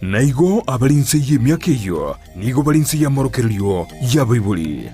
Na igo abare inse y'emiaka eyio nigo bare inse y'amorokererio y'abaibori.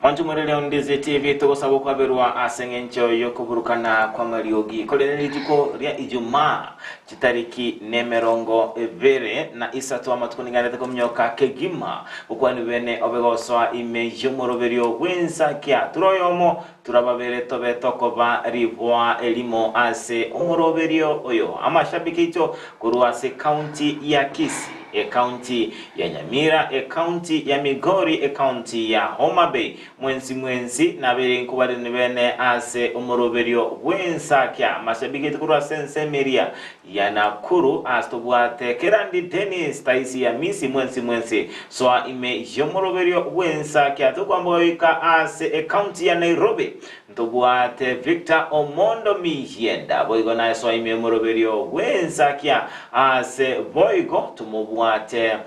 Mwanche omorere onde TV togosaba okwaberwa ase eng'encho y'okoburukana kw'amariogi. Korende rituko ria Ijumaa chitariki nemerongo ebere na isato amatuko niganete kominyoka kegima gokwani bene obe gosoa ime y'omoroberio bw'ensakia ture oyomo ture babere tobe tokoba riboa erimo ase omoroberio oyo. Amashabiki aito korwa ase county ya Kisii, ekaunti ya Nyamira, ekaunti ya Migori, ekaunti ya Homa Bay, mwensi mwensi nabere nkobarene bene ase omoroberio bw'ensakia. Amashabiki aito korwa ase ensemo eria ya Nakuru ase tobwate Kerandi Dennis Taisi ya Misi mwensi mwensi soa ime y'omoroberio bw'ensakia. Tokwamboka goika ase ekaunti ya Nairobi ntobwate Victor Omondo Miyienda boigo naye soa ime y'omoroberio bw'ensakia ase boigo tumobwate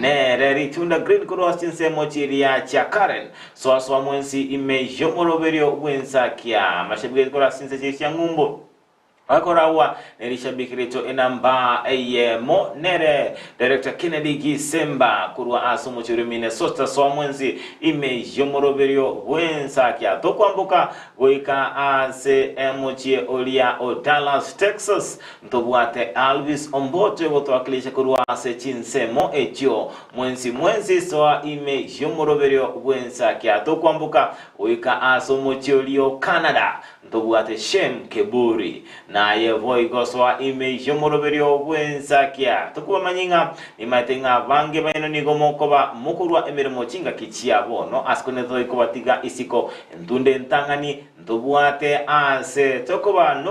nere Ritunda Green korwa ase chinsemo chiria chia Karen soa soa mwensi ime y'omoroberio bw'ensakia. Amashabiki aito korwa ase chinse chiria chia ng'umbu Akoragwa nerishabiki rito enamba eyemo nere Director Kennedy Gisemba korwa ase omochie oria Minnesota soa mwensi ime y'omoroberio bw'ensakia. Tokwamboka goika ase omochie oria o Dallas, Texas ntobwate Alvis Omboto egotwakilisha korwa ase chinsemo echio mwensi mwensi soa ime y'omoroberio bw'ensakia. Tokwamboka goika ase omochie oria o Canada ntobwate Shem Keburi naye boigo soa ime y'omoroberio bw'ensakia. Tokobamanyi ng'a nimaete ng'a abange baino nigo mokoba mokorua emeremo chingaki chia bono ase korende toikobatiga isiko entunde entang'ani ntobwate ase tokoba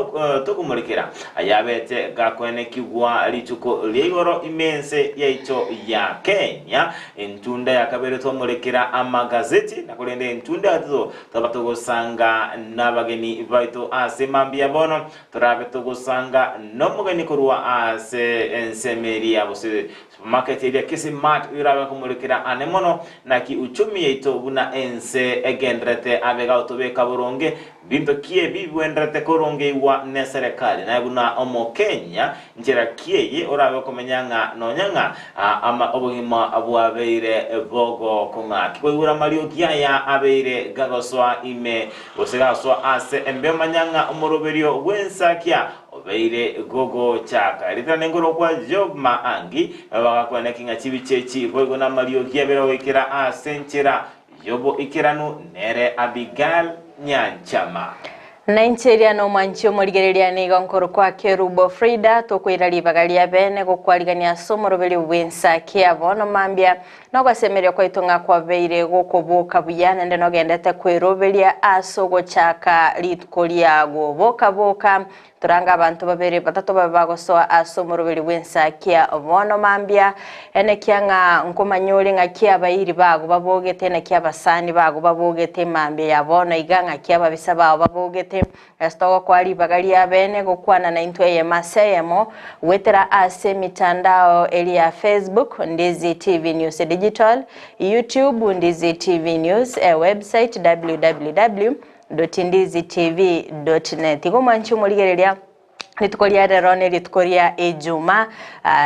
tokomorekera ayabete gakoenekigwa rituko ria igoro ime ense yaito ya Kenya. Entunda ya kabere twamorekera amagazeti na korende entunda ya gatato Toba togosanga nabageni baito ase mambia bono, torabe togosanga nomogeni korwa ase ensemo eria gose supermarket eria Kisii Mart oyorabe komorekera ane mono naki uchumi yaito buna ense egenderete abe gagotobeka boronge binto ki ebi bigwenderete korongeigwa neserekari naye buna omokenya nchera ki eye orabe okomenya ng'a nonya ng'a ama obogima bwabeire bogokong'a. Kikoigora amariogi aya abeire gagosoa ime gose gagosoa ase embeo manya ng'a omoroberio bw'ensakia obeire gogochaka. Ritana nengoro kwa Job Maangi bagakwaneki ng'a chibicha echi boigo namariogi abeire goikera ase enchera y'oboikeranu nere Abigail Nyanchama. Nainche eria nomwanchi omorigereria nigo nkorokwa Kerubo Frida, tokoira ribaga ria bene gokwarigania ase omoroberio bw'ensakia bono mambia nogosemeria kwaito ng'a kwabeire gokoboka buya naende nogendete kweroberia ase ogochaka rituko riago. Boka boka toranga abanto babere batato babe bagosoa ase omoroberio bw'ensakia bono mambia enekia ng'a nkomanya ore ng'aki abairi bago babogete naki abasani bago babogete mambia ya bono iga ng'aki ababisa bao babogete. obwate ase togokoa ribaga ria bene gokwana naintwe eyemo ase eyemo goetera ase emitandao eria ya Facebook, Ndizi TV News Digital, YouTube, Ndizi TV News, e website www.ndizitv.net. Igo mwanche omorigereria Rituko ria rero nerituko ria Ejuma,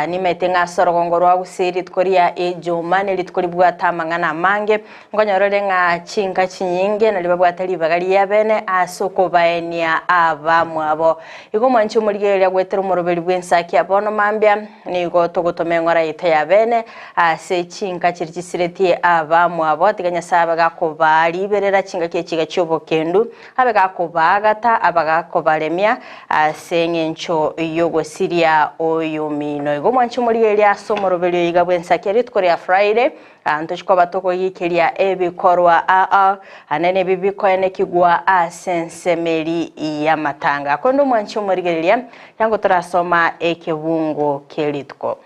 nimete ng'a ase orogongo rwa Gusii rituko ria Ejuma nerituko ribwate amang'ana amange, nkonyora ore ng'a chinka chinyinge nario babwate ribaga riabene ase okobaenia abamwabo. Igo omwanchi omorigereria goetera omoroberi bw'ensaki ya bono mambia, nigo togotoma eng'ora yaito ya bene ase chinka chiria chisiretie abamwabo, tiga Nyasae abe gakobaa riberera chingaki echi iga chi'obokendu, Abe gakobaagata, abe gakobaremia ase engencho y'ogosiria oyomino. Igo mwanche omorigereria ase omoroberio oiga bw'ensaki ya rituko ria Friday, ntochi koba tokoigikeria ebikorwa aa ane nebi bikoenekigwa ase ensemeri y'amatanga. Korende omwanche omorigereria, yango torasoma ekebungo kie rituko.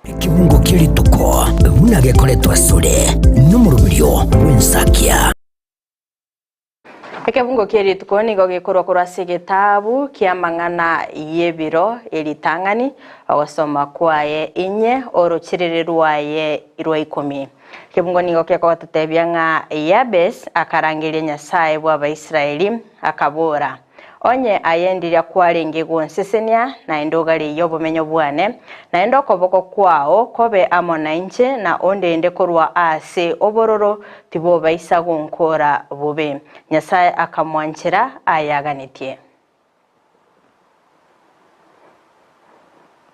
Ekebungo kie rituko buna gekoretwa asore nomoroberio bw'ensakia. Ekebungo kie rituko nigo gekorwa korwa ase egetabu ki'amang'ana y'ebiro eritang'ani, ogosoma kwaye inye orochiriri rwaye rwa ikomi. Ekebungo nigo kegototebia ng'a Yabes akarangeria Nyasae bw'Abaisraeli, akabora, Onye aye ndiria kwarenge gonsesenia, naende ogareiye obomenyo bwane, naende okoboko kwao kobe amo nainche, na ondende korwa aase obororo, tibobaisa gonkora bobe. Nyasae akamwanchera ayaganetie.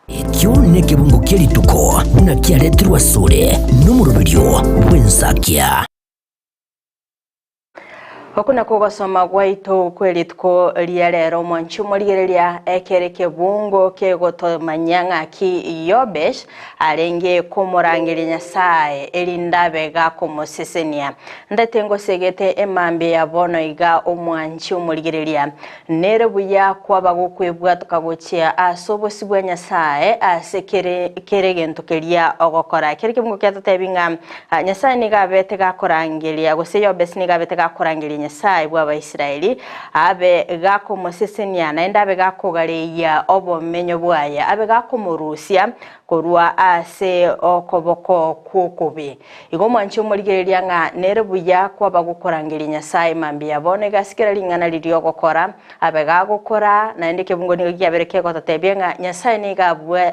Ekio nekebungo kie rituko buna kiaretirwe asore nomoroberio bw'ensakia. Oku nakwo ogosoma gwaito kwe rituko ria rero omwanchi omorigereria ekere kebungo kegotomanyia ng'aki Yobesh arenge komorangeria Nyasae erinde abe gakomosesenia. Ndete ngosegete emambia ya bono iga omwanchi omorigereria nere buya kwaba gokwebwatoka gochia ase obosio bwa Nyasae ase kere kere egento keria ogokora. Kere kebungo kiatotebi ng'a Nyasae nigo abete gakorangeria, gose Yobesi nigo abete gakorangeria Nyasae bw'Abaisraeli, abe gakomosesenia, naende abe gakogareia obomenyo bwaye, abe gakomorusia korwa ase okoboko kw'okobe. Igo mwanche omorigereria ng'a nere buya kwaba gokorangeria Nyasae mambia bono egasi kera ring'ana riria ogokora, abe gagokora, naende ekebungo nigo kiabere kegototebia ng'a Nyasae nigo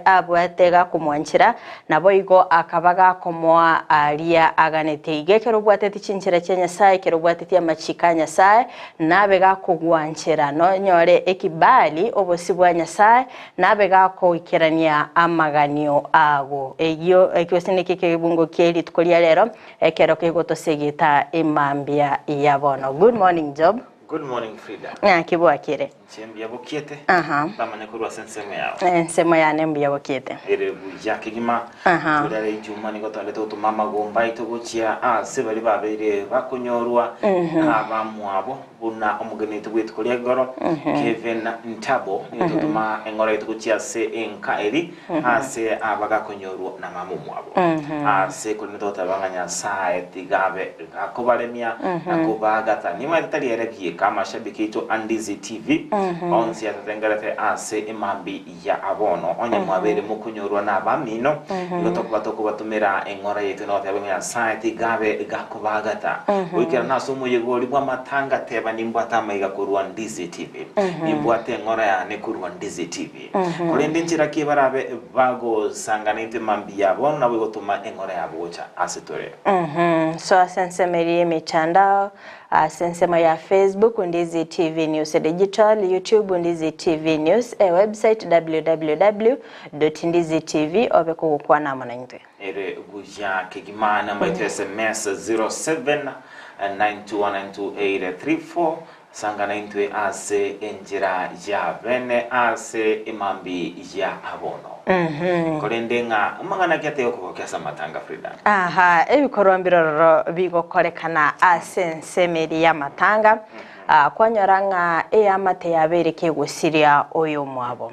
abwate gakomwanchera, Naboigo akaba gakomoa aria aganete. Igo ekero obwateti chinchera chia Nyasae, ekero obwateti amachiko a Nyasae, nabe gakogwanchera nonyore ekibali obosio bwa Nyasae, nabe gakoikerania amaganio ago. Eyio ekio ase nekio ekebungo kie rituko ria rero, ekero kegotosegeta emambia ya bono. Good morning Job. Good morning Frida. Ng'aki bwakire? Inche mbuya bokiete, Aha. ndamanye korwa ase ensemo yao. Ensemo yane mbuya bokiete. Ere buya kegima. Aha. Tore are Ijuma nigo twarete gotoma amagomba aito gochia ase baria babeire bakonyorwa nabamwabo buna omogeni oito bw'etuko ria igoro Kevin Ntabo nigo togotoma eng'ora yaito gochia ase enka eri ase abagakonyorwa na mama omwabo. Ase korende togoteba ng'a Nyasae tiga abe gakobaremia na kobaagata. Nimanyete tari ere bieka, amashabiki aito a Ndizi TV onsi atotengerete ase emambi ya abono. Onye mwabeire mokonyorwa nabamino, igo tokoba tokobatomera eng'ora yaito na goteba ng'a Nyasae tiga abe gakobaagata. Goikerana ase omoyega oria bw'amatanga teba nimbwate amaiga korwa Ndizi TV. Nimbwate eng'ora yane korwa Ndizi TV. Korende nchera ki barabe bagosangana intwe mambia bono nabo egotoma eng'ora yabo gocha ase tore? So ase ensemo eria y'emetandao, ase ensemo ya Facebook, Ndizi TV News Digital, YouTube, Ndizi TV News, e website www.ndizitv obe kogokwana amo naintwe. Ere buya kegima namba yaito ya sms 0792192834 Sangana intwe ase enchera ya bene ase emambi ya bono. Korende ng'a amang'ana ki ataiyo kogokia ase amatanga Frida? Aha, ebikorwa mbirororo bigokorekana ase ensemo eria y'amatanga, ah, kwanyora ng'a eamate yabeire kegosiria oyomwabo.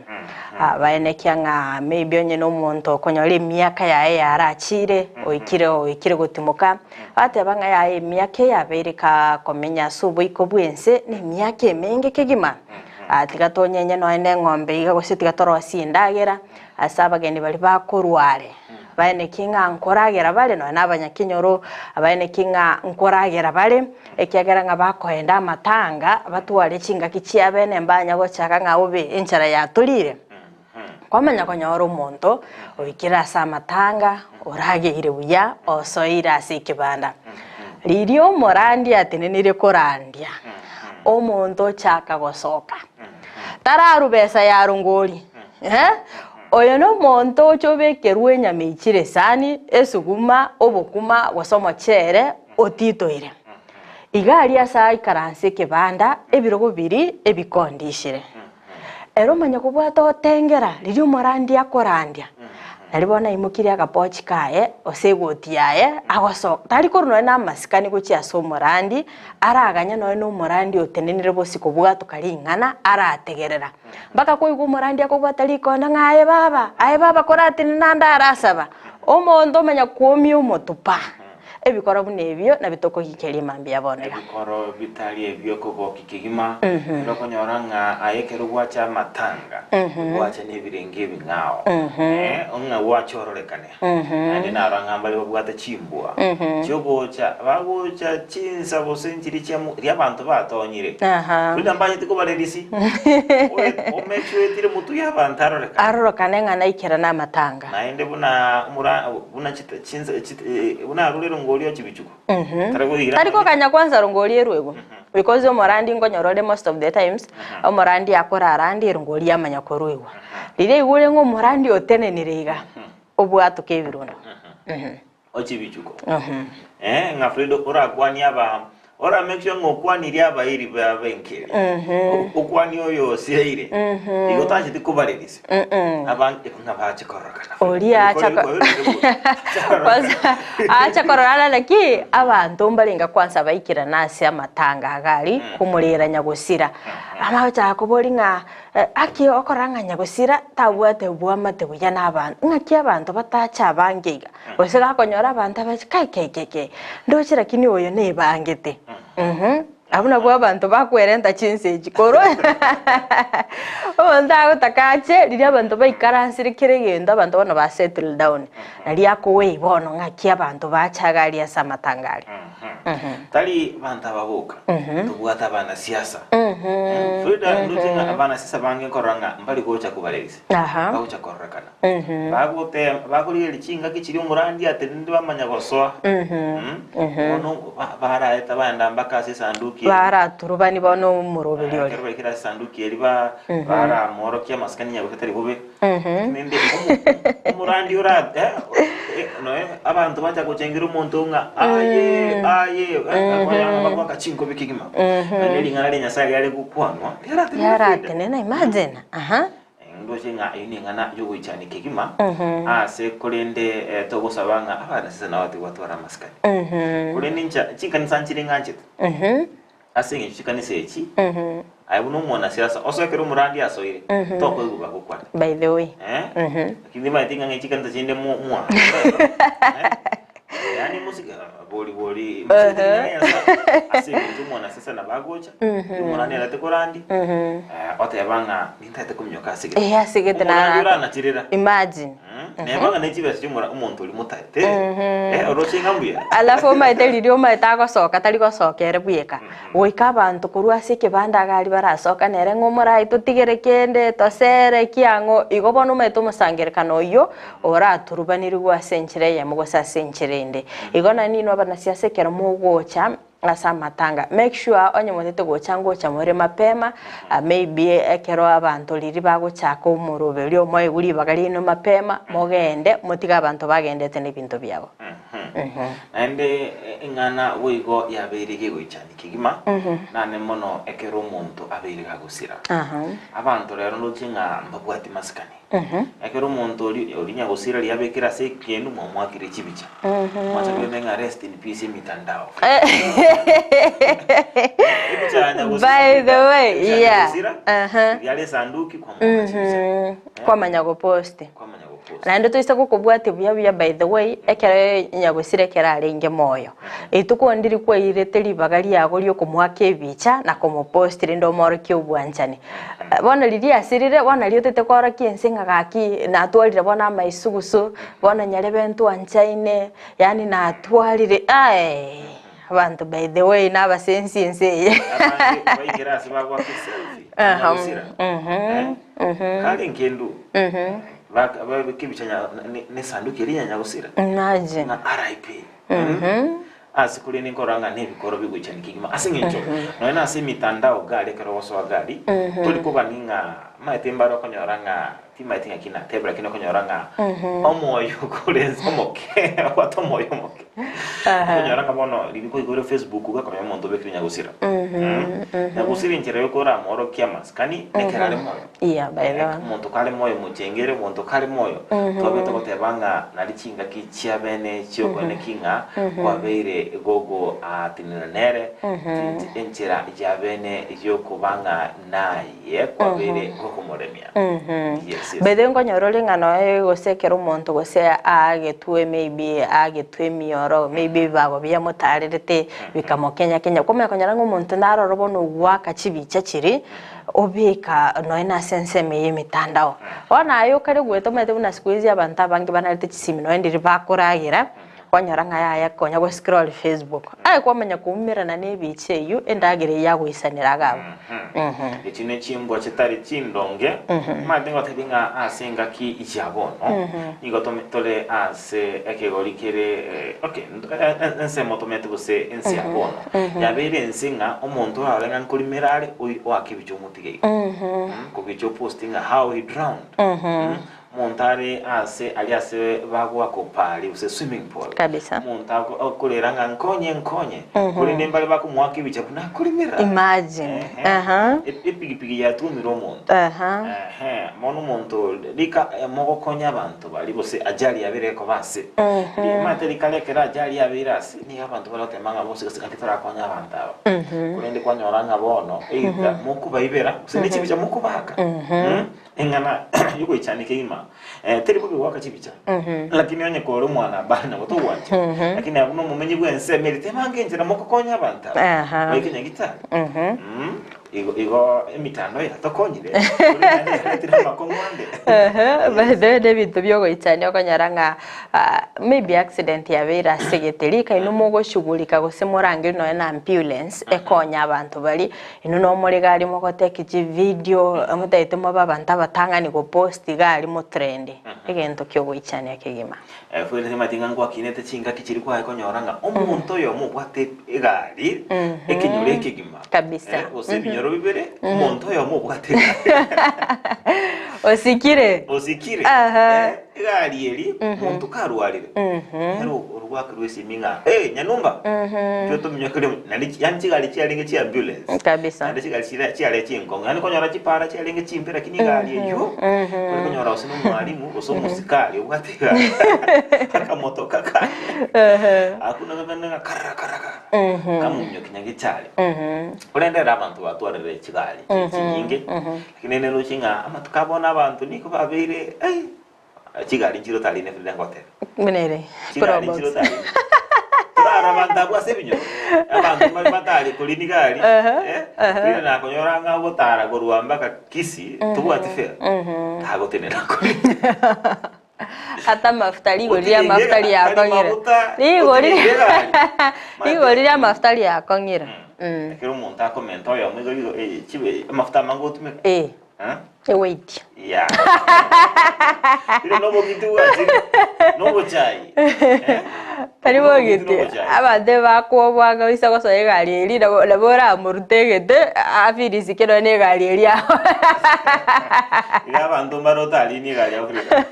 Ah, baenekia ng'a maybe onye nomonto okonyora emiaka yaye yarachire, oikire oikire gotimoka, bateba ng'a yaye emiaka eyabeire kakomenya ase oboiko bw'ense, nemiaka emenge kegima. Ah, tiga tonyenye nonya na eng'ombe iga gose tiga torosie endagera ase abageni baria bakorwa are. Baeneki ng'a nkoragera bare nonya na abanyakenyoro, baeneki ng'a nkoragera bare, ekiagera ng'a bakoenda amatanga batware chingaki chiabene mbanya gochaka ng'a obe enchara yatorire. Kwamanya konyora omonto oikire ase amatanga, orageire buya, osoeire ase ekebanda. Riria omorandia atenenire korandia, omonto ochaka gosoka, tararwa besa ya rongori, eh, oyo nomonto ocha obekerwe enyama echire esani, esuguma, obokuma, gose omochere otitoire. Iga aria ase aikaranse ekebanda, ebirogo biria ebikondishire. Ere omanye kobwata otengera riria omorandia akorandia, nario bono aimokirie agapochi kaye gose egoti yaye agosoka, tari korwa nonye na amasikani gochia ase omorandi, araganye nonye na omorandi otenenire bosio kobwatoka ring'ana arategerera. Mpaka koigwa omorandi akobwata rikonda ng'a aye baba, aye baba koratenene naende arasaba, omonto omanya kwomia omotupa. Ebikoro buna ebio nabio tokogiikeria mambia bono iga. Ebikoro bitari ebi'okogokia kegima, ekero okonyora ng'a aye ekero gwacha amatanga, gwacha nebirengo ebing'ao, eh, ng'a gwacha ororekane. Naende naro ng'a mbare babwate chimbwa chiogocha, bagocha chinsa gose nchiria chia mo riria abanto batonyire. Aha. Rende mbachete kobarerisia, oe omechwetire motwe y'abanto arorekane. Arorokane ng'a naikerane amatanga. Naende buna omora buna chita chinsa chit buna arure erongori oche bichuko. Tari koira Tari koganya kwanza rongori erwegwe because omorandi nkonyora ore most of the times omorandi akorara ande erongori yamanya koruegwa. Riria aigure ng'a omorandi otenenire iga, obwatoke ebirondo. Oche bichuko. Eh, ng'a Fredo orakwanie aba ora make sure ng'a okwanirie abairi babenkeri. Okwanie oyo osireire. Igo tacheti kobarerisia. Abange ng'a bache kororekana. Oria acha ko- Kwanza acha korora naki abanto mbarenge kwanza baikirana ase amatanga iga aria komorera nyagosira. Amagochaka koboria ng'a Aki okorora ng'a nyagosira tabwate oboamate buya nabanto, ng'aki abanto batache abange iga? Gose gakonyora abanto abache kai kai kai kai, ndoche lakini oyo nebangete mh, abwo nabwo abanto bakwerenta chinsa echi korwa omonto agotaka ache riria abanto baikaransire kera egento abanto bono ba settle down, naria akowei bono ng'aki abanto bacha iga aria ase amatanga aria. Tari banto aba boka, tobwate abanasiasa. Frida, ndoche ng'a abanasiasa bange nkorora ng'a mbari gocha kobarerisia, bagocha kororekana. Bagote bakorigereria chingaki chiria omorandi atenenire bamanya gosoa. Bono baraeta baenda mpaka ase esanduki eria. Baraturubani bono omoroberi oria. Ekero baikire ase esanduki eria ba baramworokia amasikani nyagose tari bobe. Rende omorandi ora noe abanto bacha gochengera omonto ng'a aye aye akoyanga bagoaka chinkobi kegima. Naende ring'ana ria Nyasaye riare gokwanwa riaratenena Riaratenena imagine aha. Ndoche ng'a eyio neng'ana yogoichania kegima ase korende togosaba ng'a abana sese nabo batige batware amasikani. Korende inche chinkanisa nchire ng'anchete. Ase engencho chikanisa echi, aye buna omwanasiasa, osoe ekero omorandi asoire, tokoigwa bagokwana. By the way. Eh? Lakini nimanyete ng'a ng'e chikanisa chinde mwa mwa. Eh? Yaani mosike bori bori mosike ring'ana ya Nyasae. Ase engencho omwanasiasa nabo agocha, omorandi arete korandi, eh, oteba ng'a nintagete kominyoka ase gete. Eh, ase gete Omorandi narata. oranachirera. Imagine. Neba ng'a ne chibesa chi'omora omonto oria motaete, eh, oroche ng'a mbuya. Alafu omaete riria omaete agosoka tari gosoka ere bweka, goika abanto korwa ase ekebanda iga aria barasoka nere ng'a omorai totigere kende, tosere kiang'o, igo bono omaete omosangerekano oyio oraturubanirigwe ase enchera eyemo gose ase enchera ende. Igo naende inwe abanasiasa ekero mogocha. Ase amatanga make sure onye motete gocha ngocha more mapema maybe ekero abanto riria bagochaka omoroberio moegwe ribaga riaino mapema mogende motige abanto bagendete na ebinto biabo. Naende eng'ana boigo yabeire gegoichania kegima, nane mono ekero omonto abeire gagosira. Abanto rero ndoche ng'a mbabwati masikani. Ekero omonto oria oria nyagosira riria abekire ase ekendu mwamoakire chibicha. Mwachakire goteba ng'a rest in peace emitandao. Ebicha ya nyagosira By the way, ebicha ya yeah. nyagosira, Aha. riria are esanduki kwamoaka chibicha. Kwamanya goposti. Kwamanya gopost. Naende toise gokobwatia buya buya by the way, ekero nyagosira ekero arenge moyo, rituko ndiri kwairete ribaga riago riokomoaka ebicha na komopost rende omoorokie obwanchani. Bono riria asirire, bono nario otete koorokia ense ng'a gaki natwarire bono amaisugusu, bono nyarebe ntwanchaine, yaani natwarire aye, abanto by the way nabasensi ense eye. Abange baikire ase bagoaka eselfie Aha, nyagosira Eh, kare nkendu Baka- babeka ebicha nya- ne- nesanduki eria ya nyagosira Imagine. ng'a RIP Ase korende nkorora ng'a nebikoro bigoichania kegima ase eng'encho nonya na ase emitandao gari ekero ogosoa gari tori kogani ng'a maete mbare okonyora ng'a timaeti ng'aki natebe lakini okonyora ng'a omoyo kore nse omoke obwate omoyo omoke okonyora ng'a bono riria kwaigure facebook iga okamanya omonto obekire nyagosira nyagosira enchera yoka oramworokie amasikani nekero are moyo. Yeah, by the way. Omonto kare moyo mochengere, omonto kare moyo, twabete goteba ng'a nari chingaki chia bene chi'okoeneki ng'a kwabeire gogo atenena nere, tinti enchera ya bene y'okoba ng'a naye kwabeire gokomoremia. Yes, yes. By the way nkonyora ore ng'a noe gose ekero omonto gose aagetwe maybe aagetwe emioro maybe ebibago biamotarerete bikamokenya kenya, kwamanya konyora ng'a omonto naroro bono ogoaka chibicha chiria. Obeka nonya nase ensemo eye y'emetandao. Bono aye okare goeta omanyete buna siku hizi abanto abange banarete chisimi nonya ndiri bakoragera, kwanyora ng'a yaya konya go scroll Facebook. Aye kwamanya koumerana na ebicha eywo endagera eywo yagoisanera iga abwo. Echi ne chimbwa chitari chindonge, omanyete ngotebi ng'a ase engaki ya bono, nigo tome tore ase ekegori kere okay ensemo tomanyete gose ense ya bono. Yabeire ense ng'a omonto orarore ng'a nkorimera are, oi oake ebicha omotige iga. Kogicha oposti ng'a how he drowned. Omonto are ase aria ase bagoaka opari gose swimming pool. Kabisa. Omonto ako- akorera ng'a nkonye nkonye, korende mbare bakomoaka ebicha buna akorimera. Imagine. Ehe. Aha. E- Epigipigi yatwomire omonto. Aha. Ehe, bono omonto rika mogokonya abanto baria gose ajali yabeire ekoba ase. Rimanyete rikare ekero ajali yabeire ase. Nigo abanto barotema ng'a bonsi gose gaki torakonye abanto aba. Korende kwanyora ng'a bono either mokobaibera gose ne chibicha mokobaaka eng'ana yogoichania kegima teri bobe goaka chibicha lakini onye kore omwana abare nabo togwancha lakini abwo nomomenyi bw'ense emeri tebange enchera mokokonya abanto aba baike nyagitari. Igo igo emitandao yatokonyire, korende naende yaretire amakong'u ande. Ehe, by the way nebinto biogoichania okonyora ng'a ah, maybe accident yabeire ase egete rika inwe mogoshughulika gose morangerie nonya na ambulance ekonye abanto baria, inwe nomore iga aria mogoteki chivideo motagete mobe abanto abatang'ani gopost iga aria motrend, egento kiogoichania kegima. Fwene timanyeti ng'a ngwakinete chingaki chiria kwaye konyora ng'a omonto oyomo obwate egari ekenyoro ekegima Kabisa. Eh, gose ebinyoro bibere omonto oyomo obwate egari Osikire. osikire Aha. Eh, egari eri omonto karwarire ere orwakerwa esimi ng'a eh nyanumba intwe tominyokerie naende chi- yaani chigari chiarenge chia ambulance Kabisa. naende chigari chiria chiare chinkong'u yaani konyora chipara chiarenge chimbe lakini egari eywo ore konyora gose na omwalimu gose omosikari obwate egari akamotoka kaye akuna kang'ana ng'a karara karara karara kamominyokia nyagetari korende ere abanto batwarire chigari chinyinge lakini neroche ng'a amatuko abo bono abanto nigo babeire ai Chigari nchire otarine Frida ngotebe. Buna ere. Chigari nchire Probox. otarine. Torara abanto abwo ase ebinyoro. Abanto mbare batari korini gari. Eh? Frida nakonyora ng'a ogotara korwa mpaka Kisii tobwati fare. Tagotenena kori. Ata amafuta rigori ria Otiringe amafuta tari riakong'ire. maguta, Rigori otiringe egari. rigori ria amafuta riakong'ire. Mm. Ekero omonto akomenta oyomo igo igo eh, chibe amafuta amange otumeka. Eh. Eh? Eweitia. Yeah. Ire nobogiti bwachire. Nobochai. Eh? Tari Obogiti bogiti. nobochai. Abanto bakwobwanga goisa gosoa egari eria nabo nabo oramorute egete afirisike nonye na egari eria aho. Iga abanto mbare otarini egari Africa.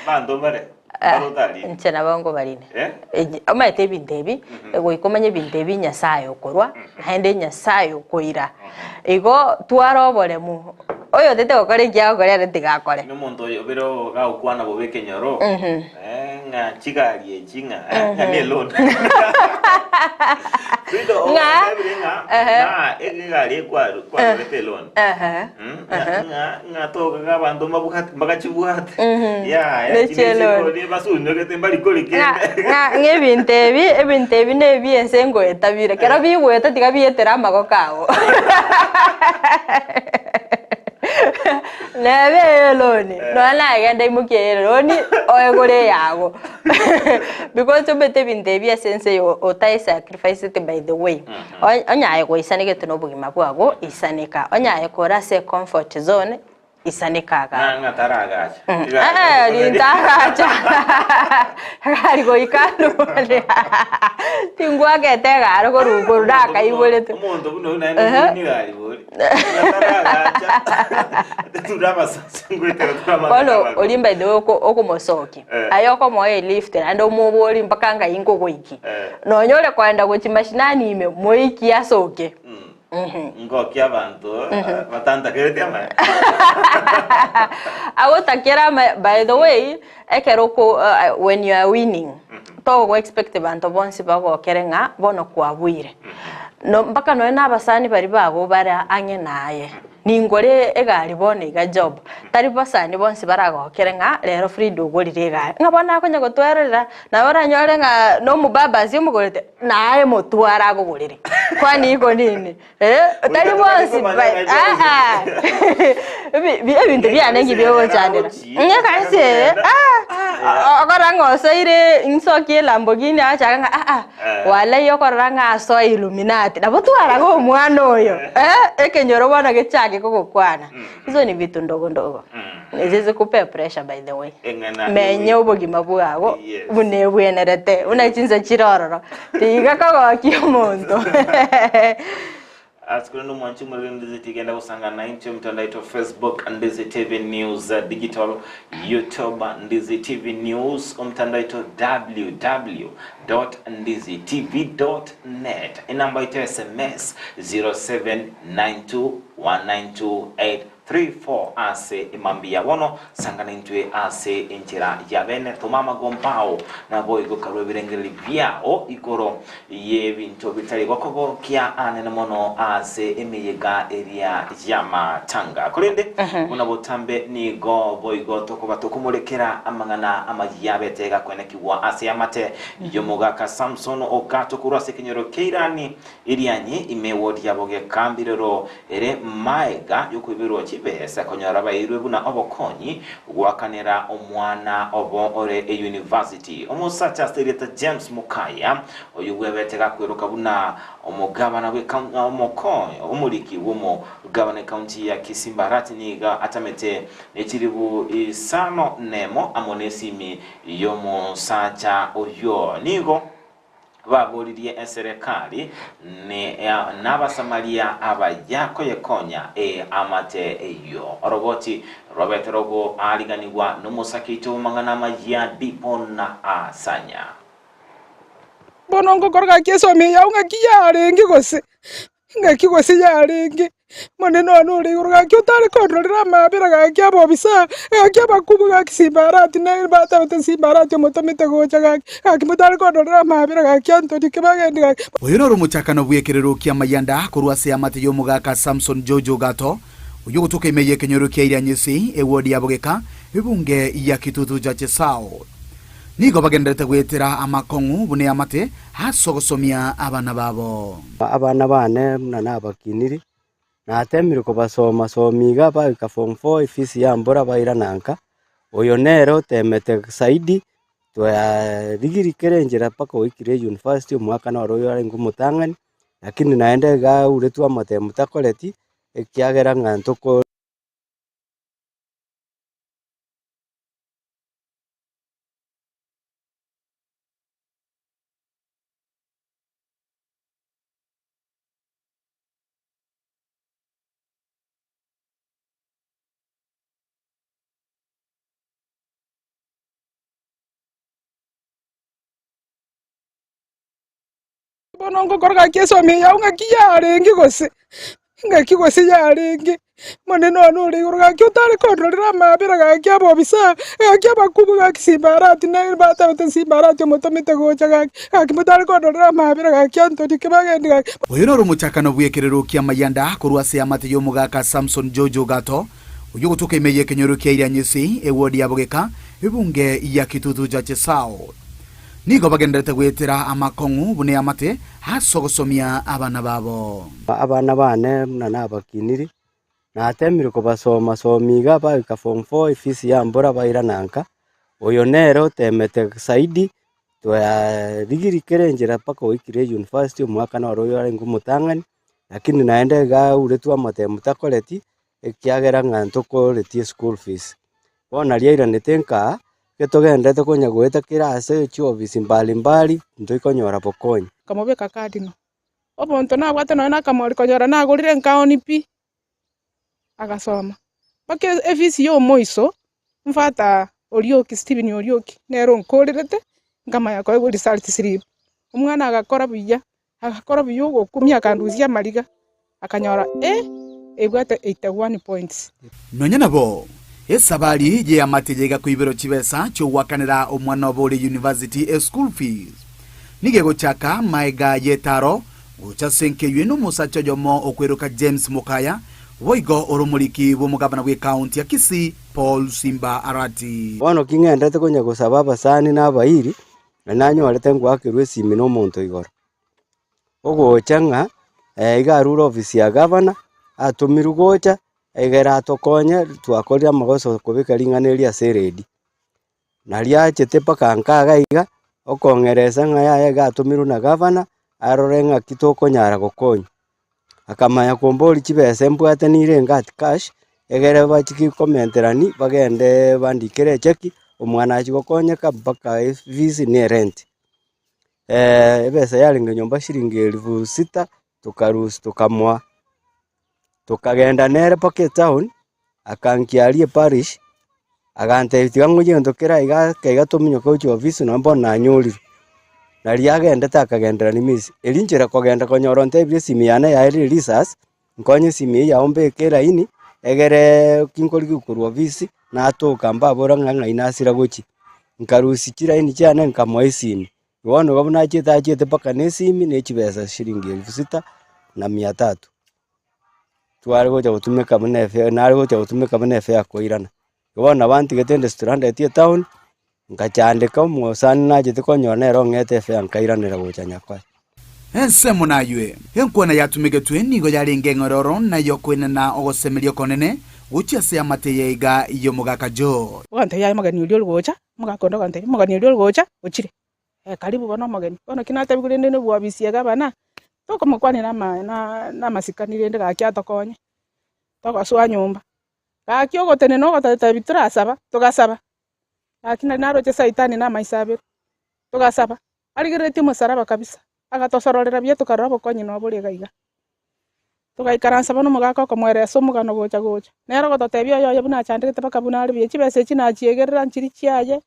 Abanto mbare. Bare otarine. Inche nabo nkobarina. Eh? Omanyete ebinto ebi, goika omanye ebinto ebi Nyasaye okorwa, naende Nyasaye okoira. Igo twara oboremu, oyotete gokora ekiya agokora ere tiga akore. Nomonto oyo obere gagokwana bobe ekenyoro, eh, ng'a chigari echi ng'a eh, ng'a ne loan. Frido Ng'a, otebire ng'a ehe. ng'a egari ekwaru kwarorete eloan. Ehe. Mm, ng'a ng'a ng'a togaga abanto mbabwate mbagachibwate. Yaya Ne chinde chieloni. chironi basunyogete mbari kori Ng'a kende. ng'a ng'a ebinto ebi, ebinto ebi na ebi ense ngoeta bire. Kero bigoeta tiga bietere amagoko ago. Nebe eloni, nonya nagenda imokie eloni, oegore eyago. Because omanyete ebinto ebi ase ense eye otai sacrificeti by the way. Onyaye goisanegete na obogima bwago, isaneka. Onyaye kore ase ecomfort zone, isaneka igaa. Ng'a ng'a taragacha. Eh, rintagacha gari goika none tingwakete egari korwa korwa nakaiborete. Omonto buna oyio naende omong'ina egari bori. Ng'a taragacha. Ture abasacha ngoetera tore amang'ana Bono amakoro. oria by the way oko okomosokia, Eh. aye okomoa elift naende omobori mpaka ng'ai nkogoikia. Eh. Nonya ore koenda gochia mashinani ime, moikie asoke. Ngokia abanto batantakereti amaya. Agotakera amaya, by the way, ekero oko when you are winning, togo expect banto bonsi bagokere ng'a bono kwabuire. No mpaka nonye na abasani baria bago bare ang'e naye, ningore egari bono iga job, tari basani bonsi baragokere ng'a rero Frida ogorire egari, ng'a bono akonya gotwerorera, Nabo oranyore ng'a nomobabasi omogorete, naye motware akogorere. Kwani iko nini? Eh, tari bonsi ba- ah, ah. Ebi- bi- ebinto biane nki biogochandera. Ng'a ekanisa eye, ah, okorora ng'a osoire nsokie Lamborghini agachaka ng'a ah ah, walai okorora ng'a asoe Illuminati, nabo twaraga omwana oyo, eh, ekenyoro bono gechake kogokwana. Hizo ni vitu ndogo ndogo. Zizikupe pressure by the way. Eng'ana Menye ewe. obogima bwago Yes. buna ebwenerete, buna chinsa chire ororo. Tiga kogokia omonto. Ase korende omwanchi omorere Ndizi tigenda gosangana naintwe emitandao yaito Facebook Ndizi TV News Digital, YouTube Ndizi TV News, omotandao oito www.ndizitv.net, enamba yaito ya SMS 07921928 34 ase emambia bono, sangana intwe ase enchera ya bene, toma amagomba ao, naboigo karue ebirengererio biao igoro y'ebinto bitari gokogokia anene mono ase emeyega eria y'amatanga. Korende buna botambe nigo boigo tokoba tokomorekera amang'ana amayia abete gakwenekigwa ase amate y'omogaka Samson Ogato korwa ase ekenyoro kia Irani Irianyi ime wodi yabo gekambirero ere maega y'okoiberwa chibesa konyora bairwe buna obokonyi goakanera omwana obo ore eyunivasiti. Omosacha ase erieta James Mukaya oyio bwebete gakweroka buna omogabana omoriki bw'omogabana ekaunti ya Kisii Mbarati nigo atamete nechiribu isano nemo amo nesimi y'omosacha oyio. Nigo Baboririe eserekari n'Abasamaria abaya koyekonya eamate eyio. Oroboti rwabete rogoariganigwa nomosake oito bw'amang'ana amayia Dibon Asanya. Bono ngokora gaki esomi eye yao ng'aki yarenge gose? Ng'aki gose yarenge? Omonene one ore igoro gaki otare kondorera amaabera gaki abobisa, gaki abakubu gaki Simbarati na batabete Simbarati omotomete gocha gaki, gaki motare kondorera amaabera gaki Anthony Kibagendi gaki. Oyo noro omochakano bw'ekerero ki'amayanda korwa ase eamate y'omogaka Samson George Ogato, oyio ogotoka ime y'ekenyoro kia Irianyisi, ewodi ya Bogeka, ebunge ya Kitutu Chache South. Nigo bagendererete goetera amakong'u buna eamate ase ogosomia abana babo. Abana bane buna nabakiniri, natemire kobasoma somia iga baika form four efees yambora bairana nka, oyo nere otemete zaidi, twarigirie kera enchera mpaka oikire university omwaka noro oyo arenge omotang'ani, lakini naende iga auretwe amatemu takoreti, ekiagera ng'a ntoko. Bono ngokora gaki esomi eye yao ng'aki yarenge gose, ng'aki gose yarenge, monene one ore igoro gaki otare kondorera amabera gaki abobisa, gaki abakungu gaki simbarati na batabete simbarati omotomete gocha gaki, gaki motare kondorera amabera gaki Anthony Kibagendi gaki. Oyo noro omochakano bw'ekerero ki'amayanda korwa ase eamate y'omogaka Samson George Ogato, oyio ogotoka ime y'ekenyoro kia Irianyesi, ewodi ya Bogeka, ebunge ya Kitutu Chache South. Nigo bagendererete goetera amakong'u buna eamate ase ogosomia abana babo. Abana bane buna nabakiniri, natemire kobasoma somia iga baika form four efees ya mbura bairana nka, oyo nere otemete zaidi, twarigirie kera enchera mpaka oikire university omwaka noro oyo arenge omotang'ani, lakini naende iga auretwe amatemu takoreti, ekiagera ng'a ntokoretie eschool fees. Bono naria airanete nkaa, Getogenderete konya goeta kera ase chiofisi mbali mbali, ntoikonyora bokonyi. Nkamobeka cardinal. Omonto nabwate nonya na akamori konyora nagorire enkaoni pi, agasoma. Mpaka efisi ya omoiso, mfata Orioki Stephen Orioki, nere onkorerete, nkamanya koegwa result slip. Omwana agakora buya, agakora buya ogokumia akandusia amariga. Akanyora A ebwate 81 points. Nonya nabo, esabari y'eamate yaiga koiberwa chibesa chi'ogoakanera omwana obo ore university eschool fees. Nigo egochaka maega y'etaro gocha ase enkeywe n'omosacha oyomo okweroka James Mokaya, boigo ore omoriki bw'omogabana bw'ecounty ya Kisii Paul Simba Arati. Bono ki ng'enderete konya gosaba abasani na abairi, na nanyorete ngoakerwa esimi na omonto igoro. Ogocha ng'a iga arure ofisi ya gavana, atomirwe gocha, egere atokonye twakorire amagoso kobeka ring'ana erio ase eredio. Nario achete mpaka nka iga iga, okong'eresa ng'a yaya iga atomirwe na gavana, arore ng'aki tokonyara gokonywa. Akamanya komboria chibesa mbwate nirenge at cash, egere bachie komenterani bagende bandikere echeki, omwana achie gokonyeka mpaka efees na erent. Ebesa yarenge nyomba shilingi elfu sita, tokarusia tokamoa, tokagenda nere mpaka etown, akankia aria eparish, agantebia tiga ng'ochie egento kere aiga ake iga tominyoke gochia ofisi nonye bono nanyorire. Naria agendete akagenderera misi, erio nchera kogenda konyora ontebirie esimi yane yaerire risasi, nkonye esimi eyio yao mbeke eraini, egere kinkorigia korwa ofisi, natoka mbabora ng'a ng'ai nasira gochia. Nkarusia chiraini chiane nkamoa esimi, bono igo buna achiete achiete mpaka na esimi na echibesa shilingi elfu sita na mia tatu. Tware gocha gotumeka buna efe nare gocha gotumeka buna efare koirana. Bono nabo antigete inde stranded etown, nkachandeka omosani nachete konyora nere ong'ete efare nkairanera gocha Nyakoe. Ensemo naywe, enkwana yatumegetwe nigo yarenge eng'ororo na y'okoenena ogosemeria okonene gochia ase amate y'eiga y'omogaka Joe. Ogantebia, Yaya omogeni oria ore gocha, omogaka onde ogantebia, omogeni oria ore gocha ochire. Eh, karibu bono omogeni. Bono ki natebiwa rende na obwabisi ya gavana, tokomokwanera ama na na amasikani rende gaki atokonye, togosoa nyomba. Gaki ogotenena ogototebi torasaba, togasaba, gaki nari naroche saitani na amaiso abere, togasaba. Arigereretie omosaraba kabisa, agatosororera buya tokarora obokonyi nobore iga iga. Togaikaransa bono omogaka okomoeresa omogano gocha gocha. Nere ogototebia oyoye buna achandegete mpaka buna are buya, chibesa echi nachiegerera nchiria chiaye,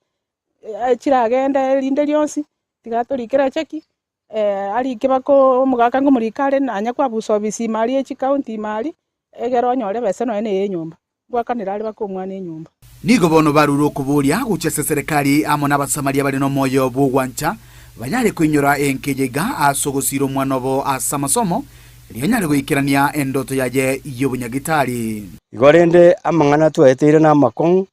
chiragende rinde rionsi, tiga atorikere echeki, arike baka omogaka ngomorika are nanya kwabusa ofisi ime aria echicounty ime aria, egere onyore ebesa nonya na eye enyomba. Ngwakanera are baka omwana enyomba. Nigo bono barure okoboria gochia ase serikali amo n'Abasamaria bare nomoyo bw'ogwancha, banyare koinyora enka eye iga ase ogosiira omwana obo ase amasomo, erio anyare goikerania endoto yaye y'obonyagitari. Igo rende amang'ana twaeteire namakong'u,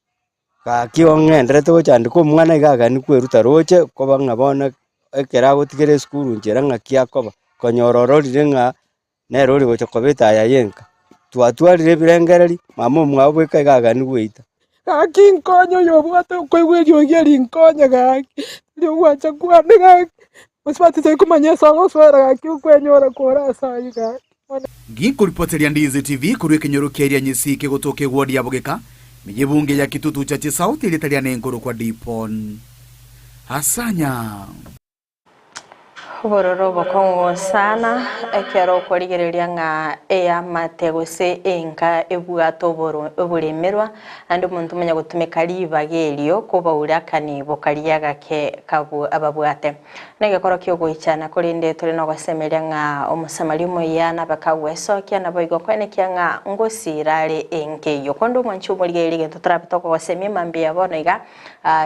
gaki ong'enderete gochandeka omwana iga agani kweruta roche, koba ng'a bono ekero agotigera esukuru nchera ng'aki akoba, konyora ororire ng'a nere ore gocha koba etaya y'enka. Twatwarire ebirengereri, mama omwabo bweka iga agani gweita. Gaki nkonye oyobwate okoigwa eriogi eri nkonye gaki, ri'ogwancha kwane gaki, mosubati tari komanya ase ogosoera gaki okwenyora kore ase ayio gaki. Ginkoripoteria Ndizi TV korwa ekenyoro kia Irianyisi kegotoka eward ya Bogeka, meye ebunge ya Kitutu Chache South erieta riane nkorokwa Dipon Asanya. Obororo obokong'u sana ekero okorigereria ng'a eamate gose enka ebwate oboremerwa, naende omonto omanya gotumeka ribaga erio kobaura akanibo karia gake ababwate. Negekoro ki'ogoichana, korende tore nogosemeria ng'a Omosamaria omuya nabe kagwesokia, naboigo koenekia ng'a ngosiira are enka eyio. Konde omwanchi omorigereria egento torabe tokogosemia mambia bono iga,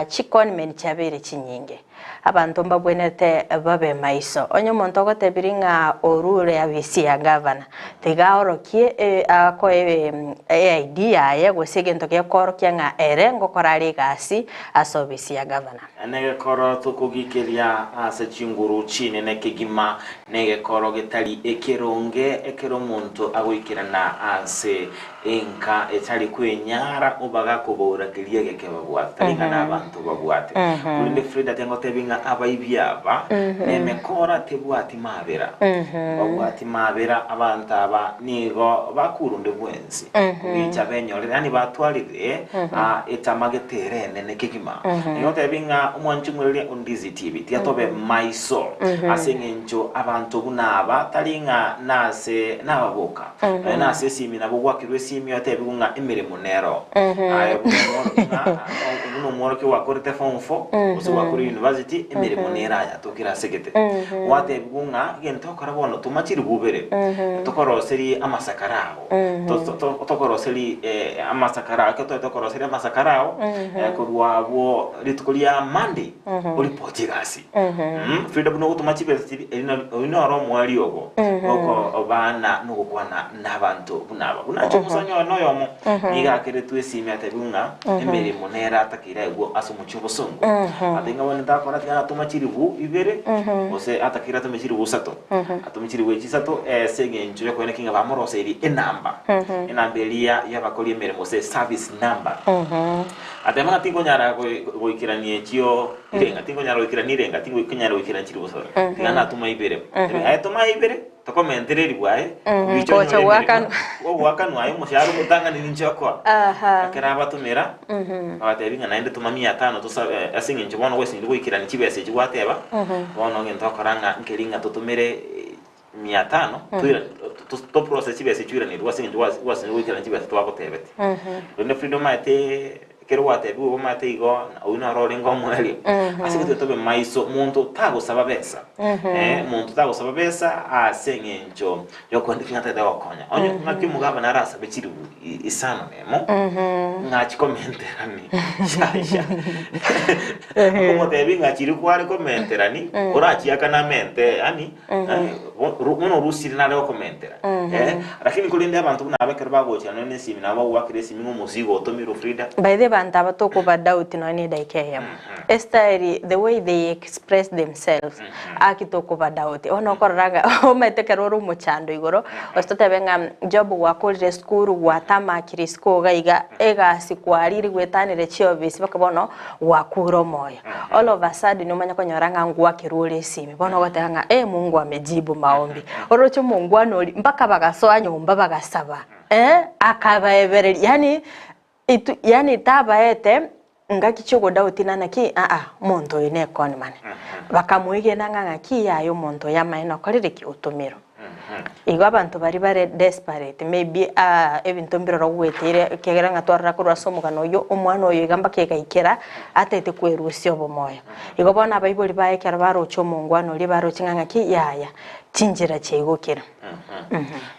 chiconmen chiabeire chinyinge. Abanto mbabwenerete babe maiso. Onye omonto ogotebirie ng'a orure abisi ya gavana, tiga aorokie akoe eID yaye gose egento gekoorokia ng'a ere ngokora are egasi ase obisi ya gavana. Negekoro tokogikeria ase chinguru chinene kegima, negekoro getari ekeronge ekero omonto agoikerana ase Enka etari kwenyara obaga koboora keria egeke babwate, tari ng'a nabanto babwate. Korende Frida tengotebi ng'a abaibi aba nemekora tebwati mabera. Babwati mabera abanto aba nigo bakurunde bwensi kogicha benyorere yaani batwarire etama gete ere enene kegima. Nigo ng'a omwanchi omwereria Ondizi TV tiga tobe maiso ase eng'encho abanto buna aba tari ng'a nase nababoka. Nonya nase esimi nabo gwakirwe esimi otebigwe ng'a emeremo nero. Aye buna omworo- ng'a buna omworokia gwakorete form four, gose gwakorire university, emeremo nere aya tokire ase gete. Gwatebigwa ng'a egento okora bono toma chiribu ibere, tokoroserie amasakara ao, to- to- to- tokoroserie amasakara ao, ekero tware tokoroseria amasakara ao, korwa abwo rituko ria Monday, oripotie egasi. Frida buna ogotoma chibesa chiria, eri nari oyio noro omwari obo, okobana na ogokwana nabanto buna aba. Buna inche omosani oye noyomo, nigo akeretwe esimi atebiwe ng'a emeremo nere atakeire aigwe ase omochie obosongo. Atebie ng'a bono ntakora tiga natoma chiribu ibere, gose atakeire atome chiribu isato. Atome chiribu echi isato ase eng'encho yokoeneki ng'a bamoroseirie enamba, enamba eria y'abakori emeremo gose service number. Ateba ng'a tinkonyara goikerania echio irenga, tinkonyara goikerania irenga, tinkonyara goikerania chiri bosa. Tiga natoma ibere. Aye toma ibere, tokomentera eribu aye, obiche Gocha onyore emeremo. goakanwa. Ogoakanwa aye omoshahara omotang'ani ninche okoa. Aha. Ekero abatomera, abatebi ng'a naende toma mia tano tosabe ase eng'encho bono gwesindire goikerania chibesa echi gwateba, bono egento okora ng'a nkeri ng'a totomere mia tano, toira toprocess chibesa echio oiranerwe ase eng'encho gwasire goikerania chibesa twagotebete. Rende Frida omanyete ekero gwatebigwe igo omanyete igo oyio noro orenge omoerio. Ase gete tobe maiso monto tagosaba besa, monto tagosaba besa ase eng'encho yokoenda ng'a tagete gokonya. Onye ng'aki omogabana arasabe chiribu isano na emo, ng'a chikomenterani yaya. Okomotebi ng'a chiria kware komenterani, orachiakane amente yaani. Bono orusire nare gokomentera eh, lakini korende abanto buna aba ekero bagocha nonya na esimi nabo bagoakera esimi ng'a omosigo otomirwe Frida. By the way banto aba tokoba doubt nonya na edaika eyemo. Estyle the way they express themselves aki tokoba doubt. Bono okorora ng'a omanyete ekero ore omochando igoro gose totebe ng'a job gwakorire esukuru gwatamakire isiko iga iga egasi kwarire gwetanire chiofisi mpaka bono gwakure omoyo. All of a sudden omanye konyora ng'a ngwakerwa ore esimi, bono ogoteba ng'a eh Mungu amejibu maombi. Oroche omongwana oria mpaka bagasoa nyomba bagasaba eh, akabaebereria yaani itu yaani tabaete ngaki chiogodautina naki aa omonto oyo ne conman. Bakamoegena ng'a ng'aki yaya omonto oyo amaene okorire ki? Otomirwe. Igo abanto baria bare desperate maybe ebinto mbiroro ogweteire ekiagera ng'a twarora korwa ase omogano oyio, omwana oyo iga mpaka egaikera ataete kwerusia obomoyo. Igo bono abaibori baye ekero baroche omongwana oria baroche ng'a ng'aki yaya, chinchera chiaigokire.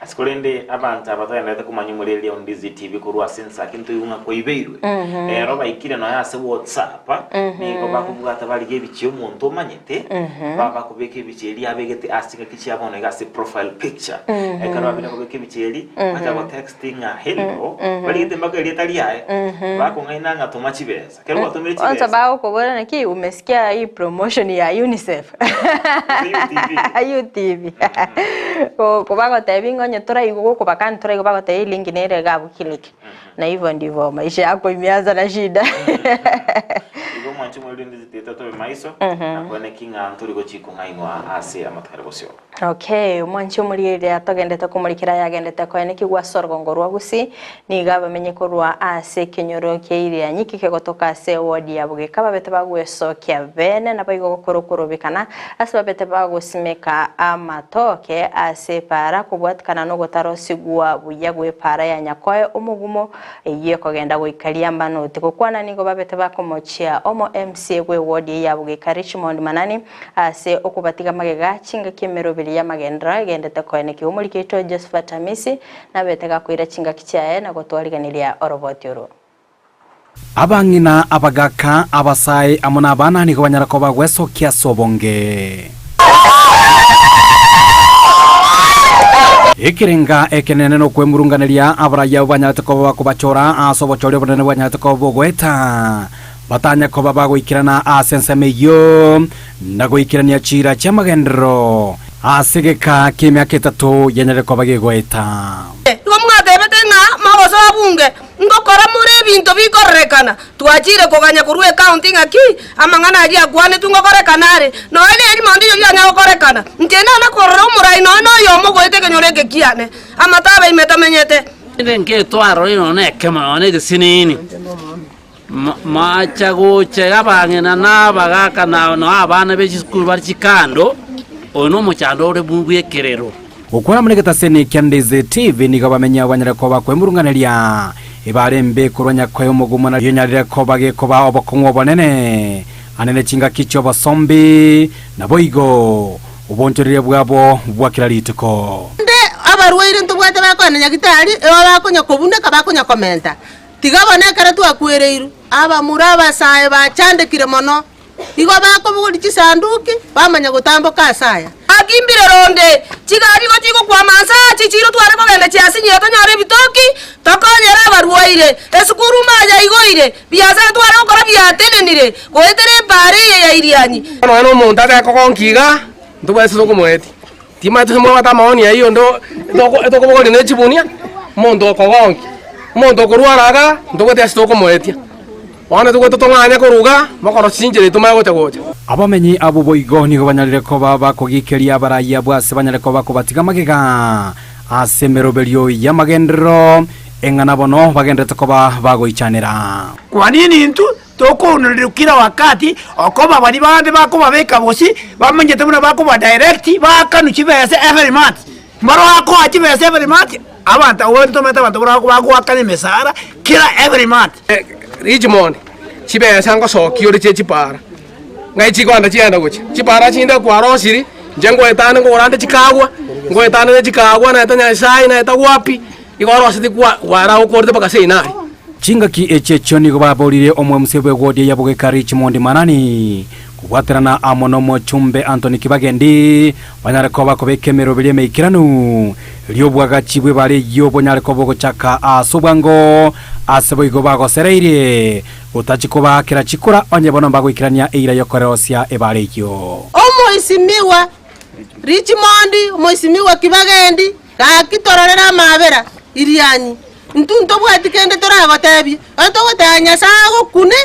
Ase korende abanto aba togendererete komanya omoreri o Ndizi TV korwa ase ensaki ntoigwe ng'a kwaibeirwe. Ero baikire nonya ase WhatsApp, nigo bakobwata barigia ebichie omonto omanyete, Babakobeka ebicha eria abegete ase chingaki chia bono iga ase profile picture. Ekero babire kobeka ebicha eria, bacha go text ng'a hello, barigete mpaka erieta riaye, bakong'aina ng'a toma chibesa. Ekero gwatomire Kwanza chibesa, bagokobora naki umesikia hii promotion ya UNICEF gose UTV. UTV Ko- kobagotebi ng'a onye toraigwa gokobakani toraigwa bagotebi link nere iga abwo click na hivyo ndivyo maisha yako imeanza na shida Igo mwanche. Mwanche mwerinde zitete tobe maiso na kwene ki ng'a ntori gochi kong'ainwa ase amatuko are bosio. Okay, omwanchi omorigereria togendete komorikera yagendete koenekigwa ase orogongo rwa Gusii, nigo abamenye korwa ase ekenyoro kia Irianyi kegotoka ase ewodi ya Bogeka babete bagwesokia bene naboigo gokora okorobekana ase babete bagosimeka amatoke ase epaara kobwatikana nogotarosigwa buya gw'epaara ya Nyakoe omogumo Eyio ekogenda goika riambanoti. Gokwana nigo babete bakomochia omo MCA bw'ewodi eye ya Bogeka Richmond Manani ase okobatiga magega chingaki emeroberi y'amagenderero egendete koenekia omoriki oito Josephat Amisi nabete gakoira chingaki chiaye na gotwariganiria oroboti oro. Abang'ina, abagaaka, abasae, amo nabana nigo banyara koba gwesokia ase obonge. Ekerenga ekenene nokwemurunganeria abarai abwo banyarete koba bakobachora ase obochori obonene bwanyarete koba bogoeta, batanya koba bagoikerana ase ensemo eyio, na goikerania chiira chi'amagenderero ase egeka ki'emiaka etato yanyarire koba gegoeta. Igo mwatebete ng'a mogosoa bunge, Ngokora more ebinto bikororekana. Twachire koganya korwa ecounty ng'a ki amang'ana ayio akwanetwe ngokorekana are. Nonya nerimo ndiyo rianya gokorekana. Inche nana korora omorai nonya noyomo goeta ekenyoro eke kiane. Amato abaime tamenyete. Rende ngetwarora nonya nekemo nonya negesinini, macha gocha iga abang'ina na abagaka na nonya abana be chisukuru bare chikando, oyo na omochando ore bw'ekerero. Gokwana buna egetaseni kia Ndizi TV nigo abamenyi abo banyare koba kwemurunganeria ebare embe korwa nyakoe omogumo na rionyarire koba gekoba obokong'u obonene ane ne chingaki chi'obosombi, naboigo obonchoreria bwabo bwa kera rituko. Naende abarwaire ntobwate bakoenda nyagitari, eba bakonya kobuneka bakonya komenta. Tiga bono ekero twakwereirwe, abamura abasae bachandekire mono. Igo bakobogoria chisanduki, bamanya gotamboka ase aya. Akimbire ronde, chigari igo chigokwama nse aa chichiro tware kogenda chiasinyire tonyore ebitoki, tokonyere abarwaire, esukuru maya igoire, biasara tware gokora biatenenire, goetera epaara eye ya Irianyi. Nonya na omonto atekogonkia iga, ntobwenerete tokomoetia. Timanyeti gose mwabwate amaoni ayio onde etokobogoria ne chibunia, omonto okogonkia, omonto okorwara igaa, ntobwate ase tokomoetia. Bono togoeta tong'anye koruga, mokorosia chinchera eye tomanye gocha gocha. Abamenyi abwo boigo nigo banyarire koba bakogikeria abarai abwo ase banyare koba bakobatiga magega ase emeroberio y'amagenderero, eng'ana bono bagendererete koba bagoichanera. Kwa nini intwe tokounererwa kila wakati okoba baria bande bakobabeka bosio bamanyete buna bakoba direct baakanwa chibesa every month. Mbaro bakoa chibesa every month, abanto abwo ntomanyete abanto buna bagoakana emesara kera every month. Richmond, chibesa ngosokia ore chie chipara, ng'ai chikoenda chiaenda gochia? Chipara chinde kwarosirie, inche ngoetane nkogora ande chikagwa, ngoetane ne chikagwa naeta Nyasaye naeta wapi, igo oroseti kwa kwara okorete mpaka seino aria. Chingaki echi echio nigo baborire omwemusia bw'egodi ya Bogeka Richmond Manani kobwaterana amo nomochumbe Anthony Kibagendi banyare koba kobeka emeroberi emeikeranu ri'obwagachi bw'ebara eyio bonyare koba ogochaka ase obwango ase boigo bagosereirie gotachi kobaakera chikura onye bono mbagoikerania eira y'okorerosia ebara eyio. Omoisimigwa Richmond, Omoisimigwa Kibagendi, gaki tororere amaabera, Irianyi. Intwe ntobwati kende toragotebie, onye togoteba Nyasae agokune,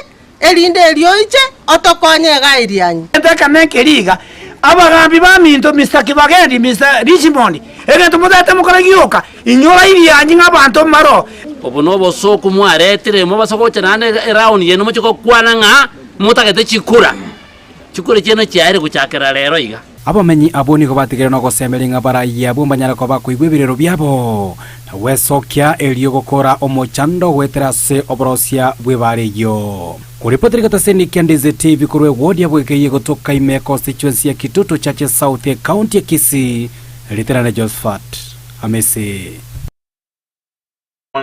erinde erio oiche otokonye igaa Irianyi. Egento ekemo ekeri iga, abagambi baminto Mister Kibagendi, Mister Richmond, egento motagete mokore gioka, inyora Irianyi ng'a abanto mbaroo. Obo nobosooku mwaretire, mobasa gocha naende eround yaino moche gokwana ng'a motagete chikura. Chikura chiaino chiaerire gochakera rero iga. Abamenyi abwo nigo batigire nogosemeria ng'a baraiye abwo mbanyare koba bakoigwa ebirero biabo, na gwesokia erio gokora omochando goetera ase oborosia bw'ebaare eyio. Koripoti rigataseni kia Ndizi TV korwa ewodi ya Bwegei egotoka ime ya constituency ya Kitutu Chache South ecounty ya Kisii, Riterane Josphat Amisi.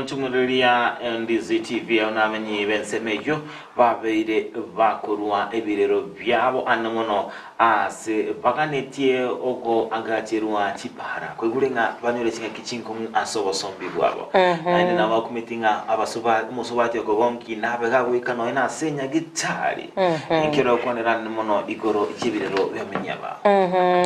Nchung'ureria Ndizi TV ao namenyi b'ensemo eyio babeire bakorua ebirero biabo ande mono. Ase baganetie ogoagacherwa chipara, koigure ng'a banyore chingaki chinkong'u ase obosombi bwabo. Naende nabo bakumeti ng'a abasuba omosubati okogonki nabe gagoika nonya nase enyagitari. Ekero okwanera mono igoro y'ebirero bi'omenyaba.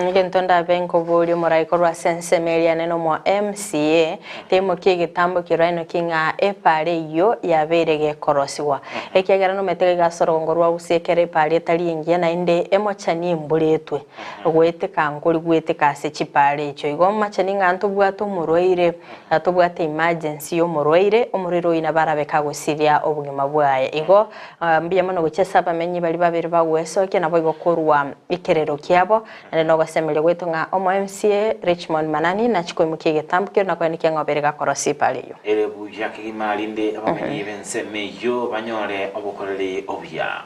Egento ndabe nkoboria omorai korwa ase ensemo eria nene omo MCA, Taimokia egetambo kerwainokie ng'a epaara eyio yabeire gekorosigwa. Ekiagera nomete iga ase orogongo rwa Usi ekero epaara etari engiya naende emochani emburetwe, goeteka nkori goeteka ase chipaara echio. Igo machani ng'a ntobwate omorwaire, tobwate emergency y'omorwaire, omorwaire oyio nabo arabe kagosiria obogima bwaye. Igo mbuya mono gochia ase abamenyi baria babere bagwesokia naboigo korwa ekerero kiabo. Naende nogosemeria gwaito ng'a omo MCA Richmond Manani nachie koimokia egetambo keria na koenekia ng'a obeire gakorosia epara eyio. Ere buya kegima rinde abamenyi b'ensemo eyio banyore obokoreri obuya.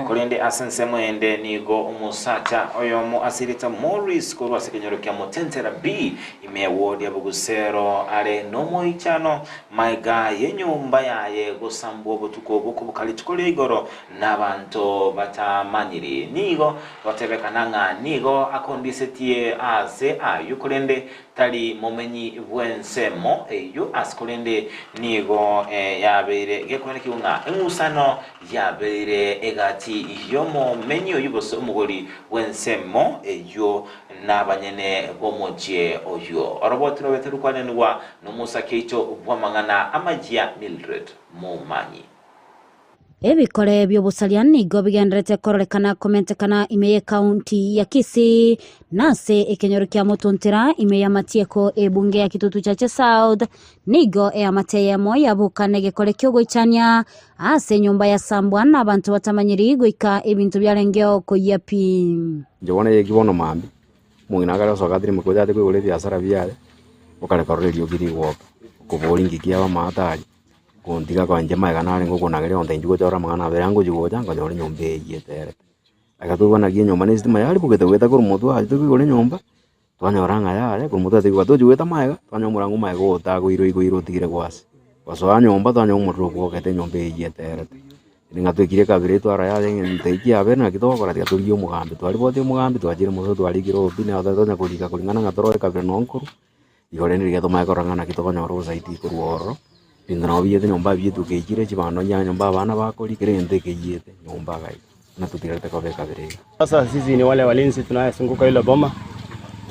Korende ase ensemo ende nigo omosacha oyomo asirete Morris korwa ase ekenyoro kia Mutentera B ime ya ward ya Bogusero are nomoichano maega y'enyomba yaye gosambwa obotuko bokoboka rituko ria igoro nabanto batamanyiri. Nigo Gotebekana ng'a nigo akondisetie aase ayio, korende tari momenyi bw'ensemo eyio ase, korende nigo yabeire gekoenekigwa ng'a eng'usano yabeire egati y'omomenyi oyio gose omogori bw'ensemo eyio nabanyene b'omochie oyio. Oroboti robete rokwanenigwa nomosake oito bw'amang'ana amayia Mildred Momanyi. Ebikore bi'obosaria nigo bigendererete kororekana komentekana ime y'Ekaunti ya Kisii na ase ekenyoro kia Mutuntira ime y'amatieko ebunge ya Kitutu Chache South nigo eamate eyemo yaboka negekore ki'ogoichania ase enyomba ya sambwa na abanto batamanyiri goika ebinto biarengeo koyia pi. Inche bono eyeki bono mambia, omong'ina akare gosoka atirimboke gocha ate koigora ebiasara biaye, okareka ororo eriogi rigwoka, okoboria inki kiaba amato aria. Gontiga koa inche magega narenge okonageria onde inchuo gocha orore amang'ana abere angochia gocha nkonyora enyomba eywo eterete. Eka toigwa naki enyomba na esitima yaribogete goeta korwa motwe aye tokoigora enyomba, twanyora ng'a yaya korwa motwe atoigwa tochi goeta magega, twanyora omorango magega otagoirwe oigoirwe otigire gwase. Gosoa nyomba twanyora omorero obwogete enyomba eywo eterete. Ere ng'a twekire ekabira etwara yaya eng'encho eywo kiabere naki togokora tiga torigie omogambi, twaribotie omogambi twachire mosoe twarikire obi nabo tonya korika koringana ng'a toroe ekabira nonye nkorwa. Igo rende riria tomanye korora ng'a naki tokonyora obosaidi korwa ororo, ebinto nabo biyete nyomba biyetuka echire, chibando nchiare nyomba abana bakoria, kera egento ekeyete nyomba iga iga, buna totigarete koba ekabira iga. Sasa sisi ni wale walinzi tunayezunguka hilo boma.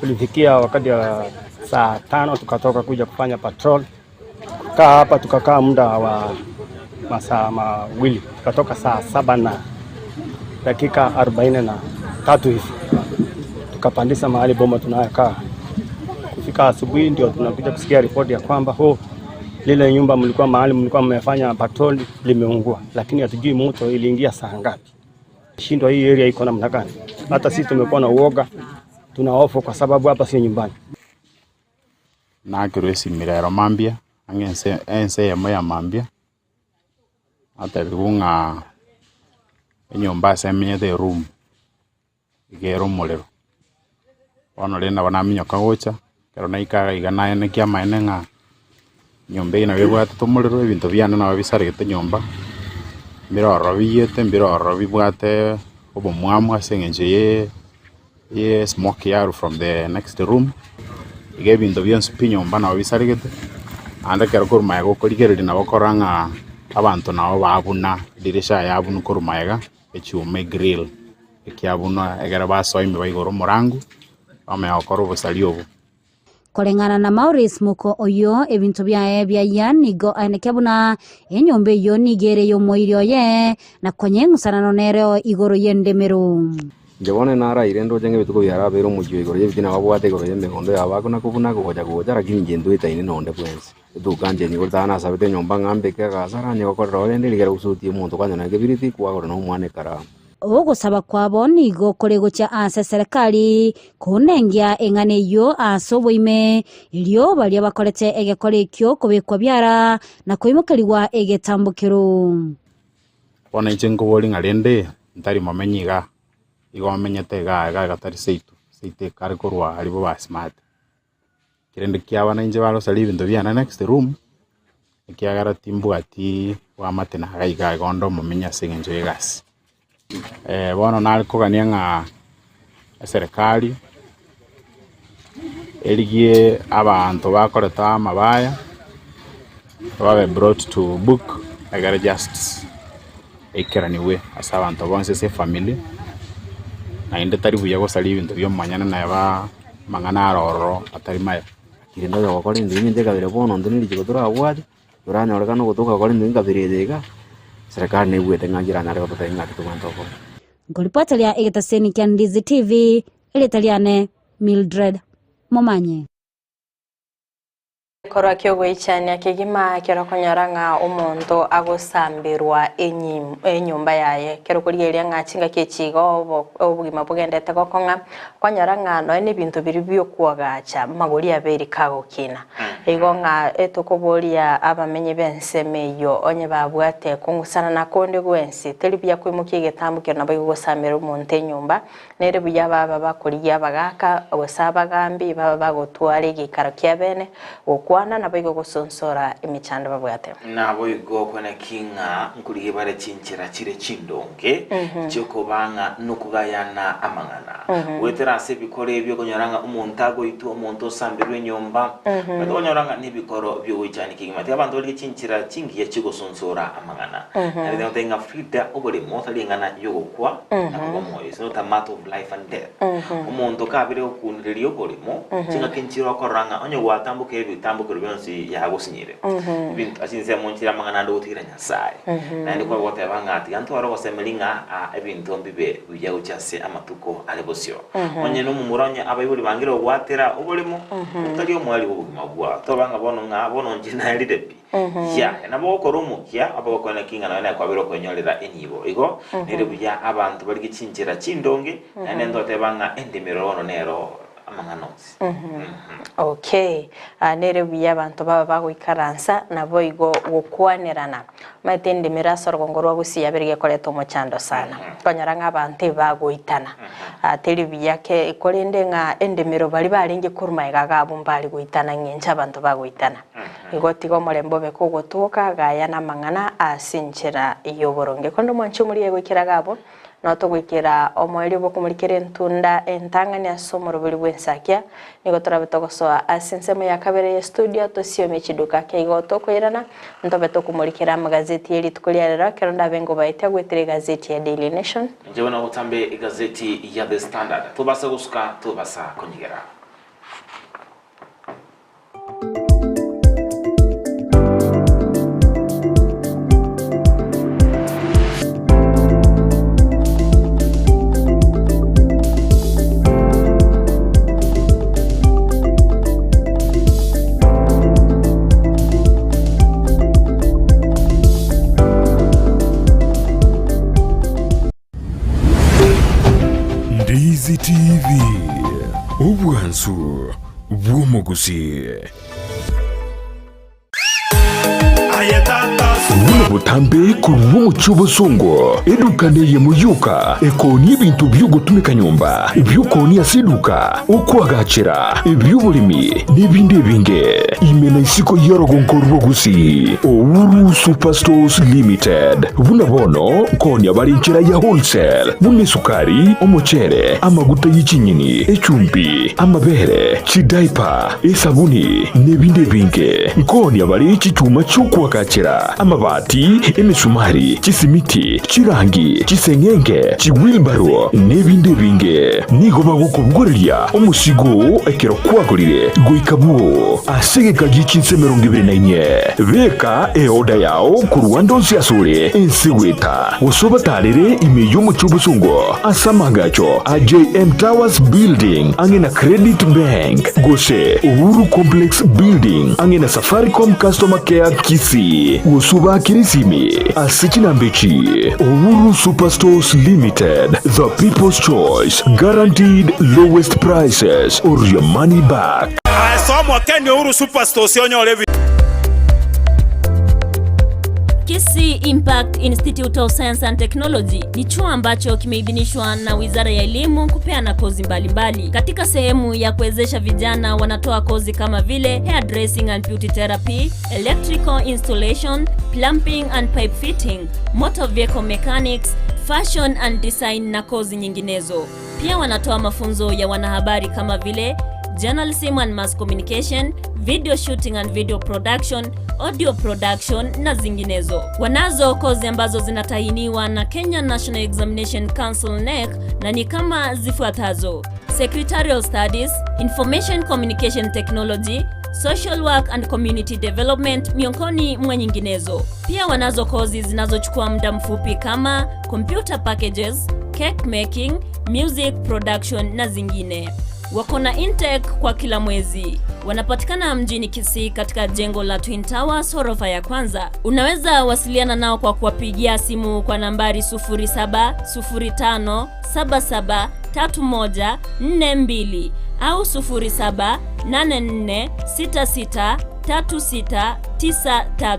Tulifikia wakati wa saa tano tukatoka kuja kufanya patrol. Kukaa hapa tukakaa muda wa masaa mawili, tukatoka saa saba na dakika 43 hivi tukapandisha mahali boma tunayokaa. Kufika asubuhi ndio tunakuja kusikia ripoti ya kwamba ho lile nyumba mlikuwa mahali mlikuwa mmefanya patrol limeungua, lakini hatujui moto iliingia saa ngapi. Shindwa hii area iko namna gani? Hata sisi tumekuwa na uoga, tuna hofu kwa sababu hapa sio nyumbani. Nakerwa esimira ero mambia, ang'e ense ense eyemo ya mambia, natebigwa ng'a enyomba ase emenyete eroom, iga ere omorero. Bono rende nabo naminyoka gocha, ekero naika iga iga naenekia amaene ng'a enyomba eyio nabo ebwatete omorero, ebinto biane nabo bisaregete nyomba, mbire ororo biyete, mbire ororo bibwate obomwamu ase eng'encho ye. Ye smoke yarwa from the next room, iga ebinto bionsi pi nyomba nabo bisaregete, naende ekero korwa magega okorigereria nabo okorora ng'a abanto nabo babuna edirisha eye yabunwa korwa magega, echuma egrill ekiabunwa egere basoa ime baigore omorango, bamanya gokora obosari obwo. Koreng'ana na Maurice moko oyio, ebinto biaye biayia nigo aenekia buna enyomba eyio nigo ere y'omoiri oye, na konya eng'usanano nereo igoro y'endemero. Inche bono naraire ndoche ng'a ebituko biarabeire omochie igoro y'ebitina babwate igoro y'emegondo yabo akona kobuna gocha gocha, lakini inche ntoetaine nonde bwensi. Etuka inche nigo tata nasabete enyomba ng'a mbeke agasara onye gokorera oo rende rigere gosutia omonto kwanyora ekebiriti kwagora na omwana ekaramu. Ogosaba kwabo nigo kore gochia ase serikali konengia eng'ana eyio ase oboime, erio baria bakorete egekora ekio kobekwa biara na koimokerigwa egetambokero. Bono inche nkoboria ng'a rende ntari momenyi igaa, igo omenyete igaa igaa iga tari seito, seito ekare korwa aria bobasimate. Kerende kiaba nainche barosaria ebinto biane next room, ekiagera timbwati oamate na iga iga iga onde omomenyi ase eng'encho ya egasi. Bono nare kogania ng'a. Eserekari erigie abanto bakorete amabaya babe brought to book egere justice eikeranigwe ase abanto bonsi ase efamiri, naende tari buya gosaria ebinto bia omonyene neba amang'ana aro ororo atari maya. Rende oyogokora engencho engencho ekabere bono intwe ne richiko torabwate, toranyorekane ogotoka gokora engencho ekabere eye iga, serikali neigwete ng'a ncheranyare gototebia ng'aki tobwenerete gokora. Nkoripoteria egetaseni kia Ndizi TV, erieta riane Mildred Momanyi. Korwa ki'ogoichania kegima ekero okonyora ng'a omonto agosamberwa enyomba yaye, ekero okorigereria ng'a chingaki echi iga obogima bogendete gokong'a, kwanyora ng'a nonya na ebinto biria bi'okoagacha amagori abeire kagokina. Igo ng'a etokoboria abamenyi b'ensemo eyio onye babwate kong'usana na konde gwensi, teri buya koimokia egetambo keria naboigo gosamera omonto enyomba, nere buya baba bakorigia abagaaka gose abagambi baba bagotwara egeikaro kia bene, gokwana naboigo gosonsora emechando babwate. Naboigo kweneki ng'a nkorigia bare chinchera chire chindonge chi'okobang'a nokogayana amang'ana. Goetera ase ebikoro ebio okonyora ng'a omonto agoitwa, omonto osambirwe enyomba, omanyete okonyora ng'a nebikoro biogoichania kegima. Tiga abanto barigie chinchera chingiya chi'ogosonsora amang'ana. Naende nagotebia ng'a Frida, oboremo tari eng'ana y'ogokwa na koba moyo, it's not a matter of life and death. Omonto kabire gokunereria oboremo, chingaki nchire okorora ng'a onye gwatambokire ebitambokero bionsi yagosinyire. Ebinto ase chinsemo nchire amang'ana ande ogotigera Nyasae. Naende kwaba goteba ng'a tiga ntware ogosemeria ng'a aa ebinto mbibe buya gochia ase amatuko are bosio. Onye nomomura onye abaibori bangire gogwatera oboremo, otari omoerio bw'obogima bwao. Toba ng'a bono ng'a bono inche naerire pi. Yaya, nabo ogokora omokia, obe gokwana ki ng'a nonya nakwabire okwenyorera enibo. Igo nere buya abanto barigie chinchera chindonge, naende ntoteba ng'a endemero bono nero amang'ana onsi. Okay, nere buya abanto baba bagoikaransa naboigo gokwanerana. Omanyete endemero ase orogongo rwa Gusii yabere gekoreta omochando sana. Okonyora ng'a abanto ebagoitana. Teri buya ke korende ng'a endemero baria barenge korwa magega iga abwo mbare goitana ng'encho abanto bagoitana. Igo tiga omorembe obe kogotoka gaya namang'ana ase enchera y'oboronge. Korende omwanchi omorigia goikera iga abwo, Notogoikera omoerio bw'okomorikera entunda entang'ani ase omoroberi bw'ensakia, nigo torabe togosoa ase ensemo ya kabere y'estudio tosiomie chiduka ake igo tokoirana, ntobe tokomorikera amagazeti ye rituko ria rero ekero ndabe ngobaetia goetera egazeti ya Daily Nation. Inche bono gotambe egazeti ya The Standard, tobasa gosuka tobasa konyegera. Ndizi TV, obwansu bw'omogusii. Buna botambe korwa omochie obosongo, eduka neyemo yoka ekoonia ebinto bi'ogotumeka nyomba, ebi'okoonia ase eduka, okoagachera, ebi'oboremi, na ebinde ebinge. Ime na isiko y'orogongo rw'Ogusii, Uhuru Superstores Limited. Buna bono nkoonia bare enchera ya wholesale, buna esukari, omochere, amaguta ye chinyeni, echumbi, amabere, chidaipa, esabuni, na ebinde ebinge. Nkoonia bare chichuma chi'okoagachera, amabati, emesumari, chisimiti, chirangi, chiseng'enge, chiwheelbarrow, na ebinde ebinge. Nigo bagokobogoreria omosigo oo ekero kwagorire goika bwoo ase egeka gie chinsa 24. Beka eoda yao korwa ande onsi asore ense goeta, gose obatarere ime y'omochie obosongo ase amaagacho a JM Towers Building ang'e na Credit Bank, gose Uhuru Complex Building ang'e na Safaricom Customer Care Kisii, gose obaakere esimi ase chinamba echi, Uhuru Superstores Limited, the people's choice, guaranteed lowest prices or your money back. Ase omokeni Uhuru Superstores onyore ebi. Kisii Impact Institute of Science and Technology ni chuo ambacho kimeidhinishwa na Wizara ya Elimu kupeana kozi mbalimbali. Katika sehemu ya kuwezesha vijana wanatoa kozi kama vile hairdressing and beauty therapy, electrical installation, plumbing and pipe fitting, motor vehicle mechanics, fashion and design na kozi nyinginezo. Pia wanatoa mafunzo ya wanahabari kama vile journalism and mass communication, video shooting and video production, audio production na zinginezo. Wanazo kozi ambazo zinatahiniwa na Kenya National Examination Council KNEC na ni kama zifuatazo: Secretarial Studies, Information Communication Technology, Social Work and Community Development miongoni mwa nyinginezo. Pia wanazo kozi zinazochukua muda mfupi kama computer packages, cake making, music production na zingine. Wako na intake kwa kila mwezi. Wanapatikana mjini Kisii katika jengo la Twin Towers ghorofa ya kwanza. Unaweza wasiliana nao kwa kuwapigia simu kwa nambari 0705773142 au 0784663693.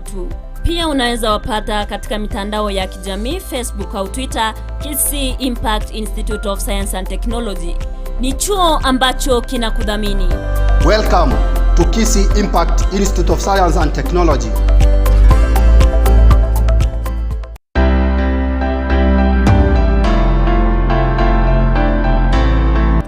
Pia unaweza wapata katika mitandao ya kijamii Facebook au Twitter, Kisii Impact Institute of Science and Technology. Ni chuo ambacho kinakudhamini. Welcome to Kisii Impact Institute of Science and Technology.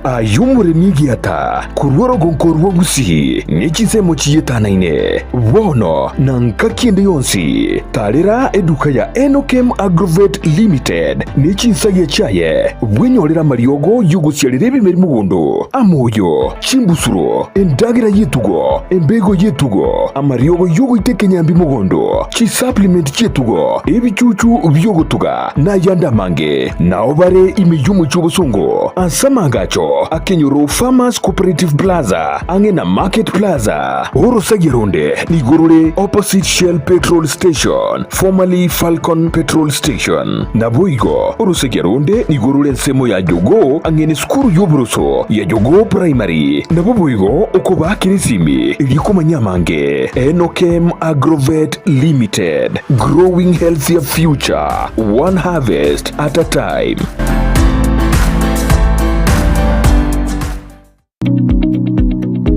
Aye omoremi egiata korwa orogonko rwa Gusii ne chinsemo chiyetanaine, bono na nkaki ende yonsi, tarera eduka ya Enokem Agrovet Limited ne chinsagia chiaye, bwenyorere amariogo y'ogosiarera ebimeri mogondo, amoyo, chimbusuro, endagera y'etugo, embego y'etugo, amariogo y'ogoita ekenyambi mogondo, chisupplement chi'etugo, ebichuchu bi'ogotuga, na ayande amange. Nao bare ime y'omochie obosongo ase amaagacho akenyoro Farmers Cooperative Plaza ang'e na Market Plaza. Orosagia ronde nigo rore opposite Shell Petrol Station, formerly Falcon Petrol Station. Naboigo orosagia ronde nigo rore ensemo ya Jogoo ang'e nesukuru y'oboroso ya Jogoo Primary. Nabo boigo okobaakera esimi erio komanya amange. Enokem Agrovet Limited, growing healthier future, one harvest at a time.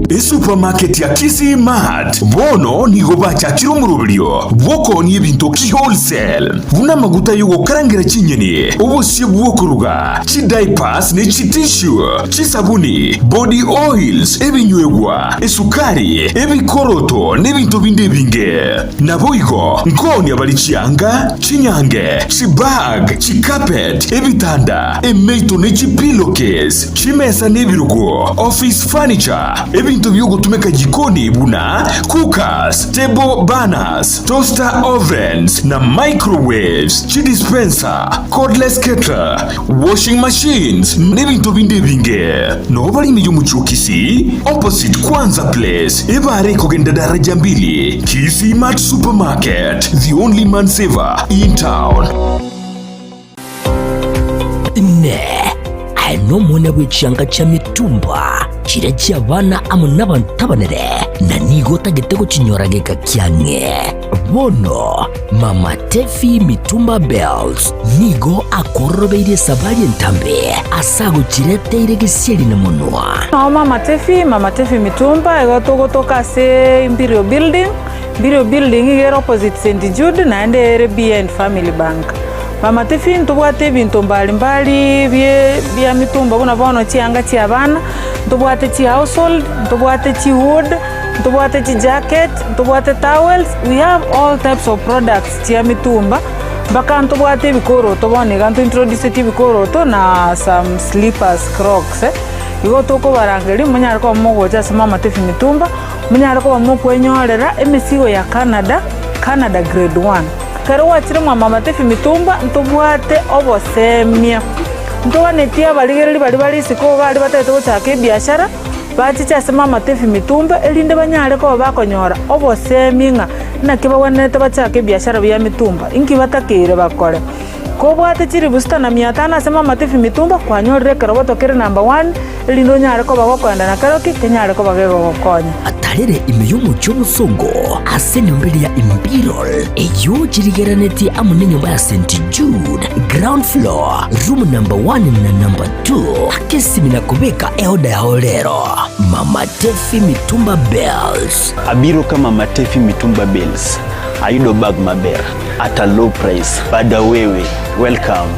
Esupamaketi ya Kisii Mart bono nigo bachakire omoroberio bw'okoonia ebinto ki-wholesale, buna amaguta y'ogokarangera chinyeni, obosie bw'okoruga, chidiapers ne chitissue, chisabuni, body oils, ebinywegwa, esukari, ebikoroto na ebinto binde ebinge. Naboigo nkoonia bare chianga, chinyange, chibag, chicarpet, ebitanda, emeito ne chipillowcase, chimesa na ebirogo, office furniture, ebinto biogotumeka jikoni buna cookers, table burners, toaster ovens na microwaves, chidispenser, cordless kettle, washing machines, n'ebinto binde ebinge. Noo bare ime y'omochie o Kisii, opposite Kwanza Place, ebare ekogenda daraja mbili, Kisii Mart Supermarket, the only man saver in town. Inee! Aye nomwana bwe chianga chia mitumba chiria chi'abana amo nabanto abanene, na nigo otagete gochinyora geka kiang'e? Bono Mama Tefi Mitumba Bells nigo akororobeirie esabari entambe ase agochireteire gesieri na monwa. Nao Mama Tefi, Mama Tefi Mitumba, igo togotoka ase Imperial Building, Imperial Building iga ere opposite St Jude naende ere behind Family Bank. Mama Tefi ntobwate ebinto mbali mbali bie bia mitumba buna bono chianga chia abana, ntobwate chi household, ntobwate chi wood, ntobwate chi jacket, ntobwate towels, we have all types of products chia mitumba, mpaka ntobwate ebikoroto bono iga ntointroduceti ebikoroto na some slippers, crocs eh. Igo tokobarangeria monyare koba mogocha ase Mama Tefi Mitumba, monyare koba mokwenyorera emesigo ya Canada, Canada grade one. Ekero gwachire mwa Mama Tefi Mitumba ntobwate obosemia, ntoganetie abarigereria baria bare isiko iga aria batagete gochaka ebiashara, bachiche ase Mama Tefi Mitumba erinde banyare koba bakonyora obosemia ng'a naki bagwenerete bachake ebiashara bia mitumba, inki batakeire bakore. Kobwate chilifu sita na mia tano ase Mama Tefi Mitumba kwanyorire ekeroboto kere number one erinde onyare koba gokoenda na keroki kenyare koba gegogokonya. Atarere ime y'omochie omosongo ase enyomba eria ya Imperial, eyio chirigeranetie amo nenyomba ya St. Jude, ground floor, room number one na number two. Aka esimi na kobeka eoda yao rero. Mama Tefi Mitumba Bales. Abiro ka Mama Tefi Mitumba Bales. Ayudo bag maber at a low price. Bada wewe, welcome.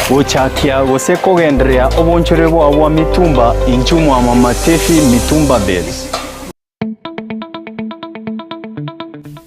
Gochakia gose kogendereria obonchore bwao bwa mitumba inchuo mwa Mama Tefi Mitumba Bales.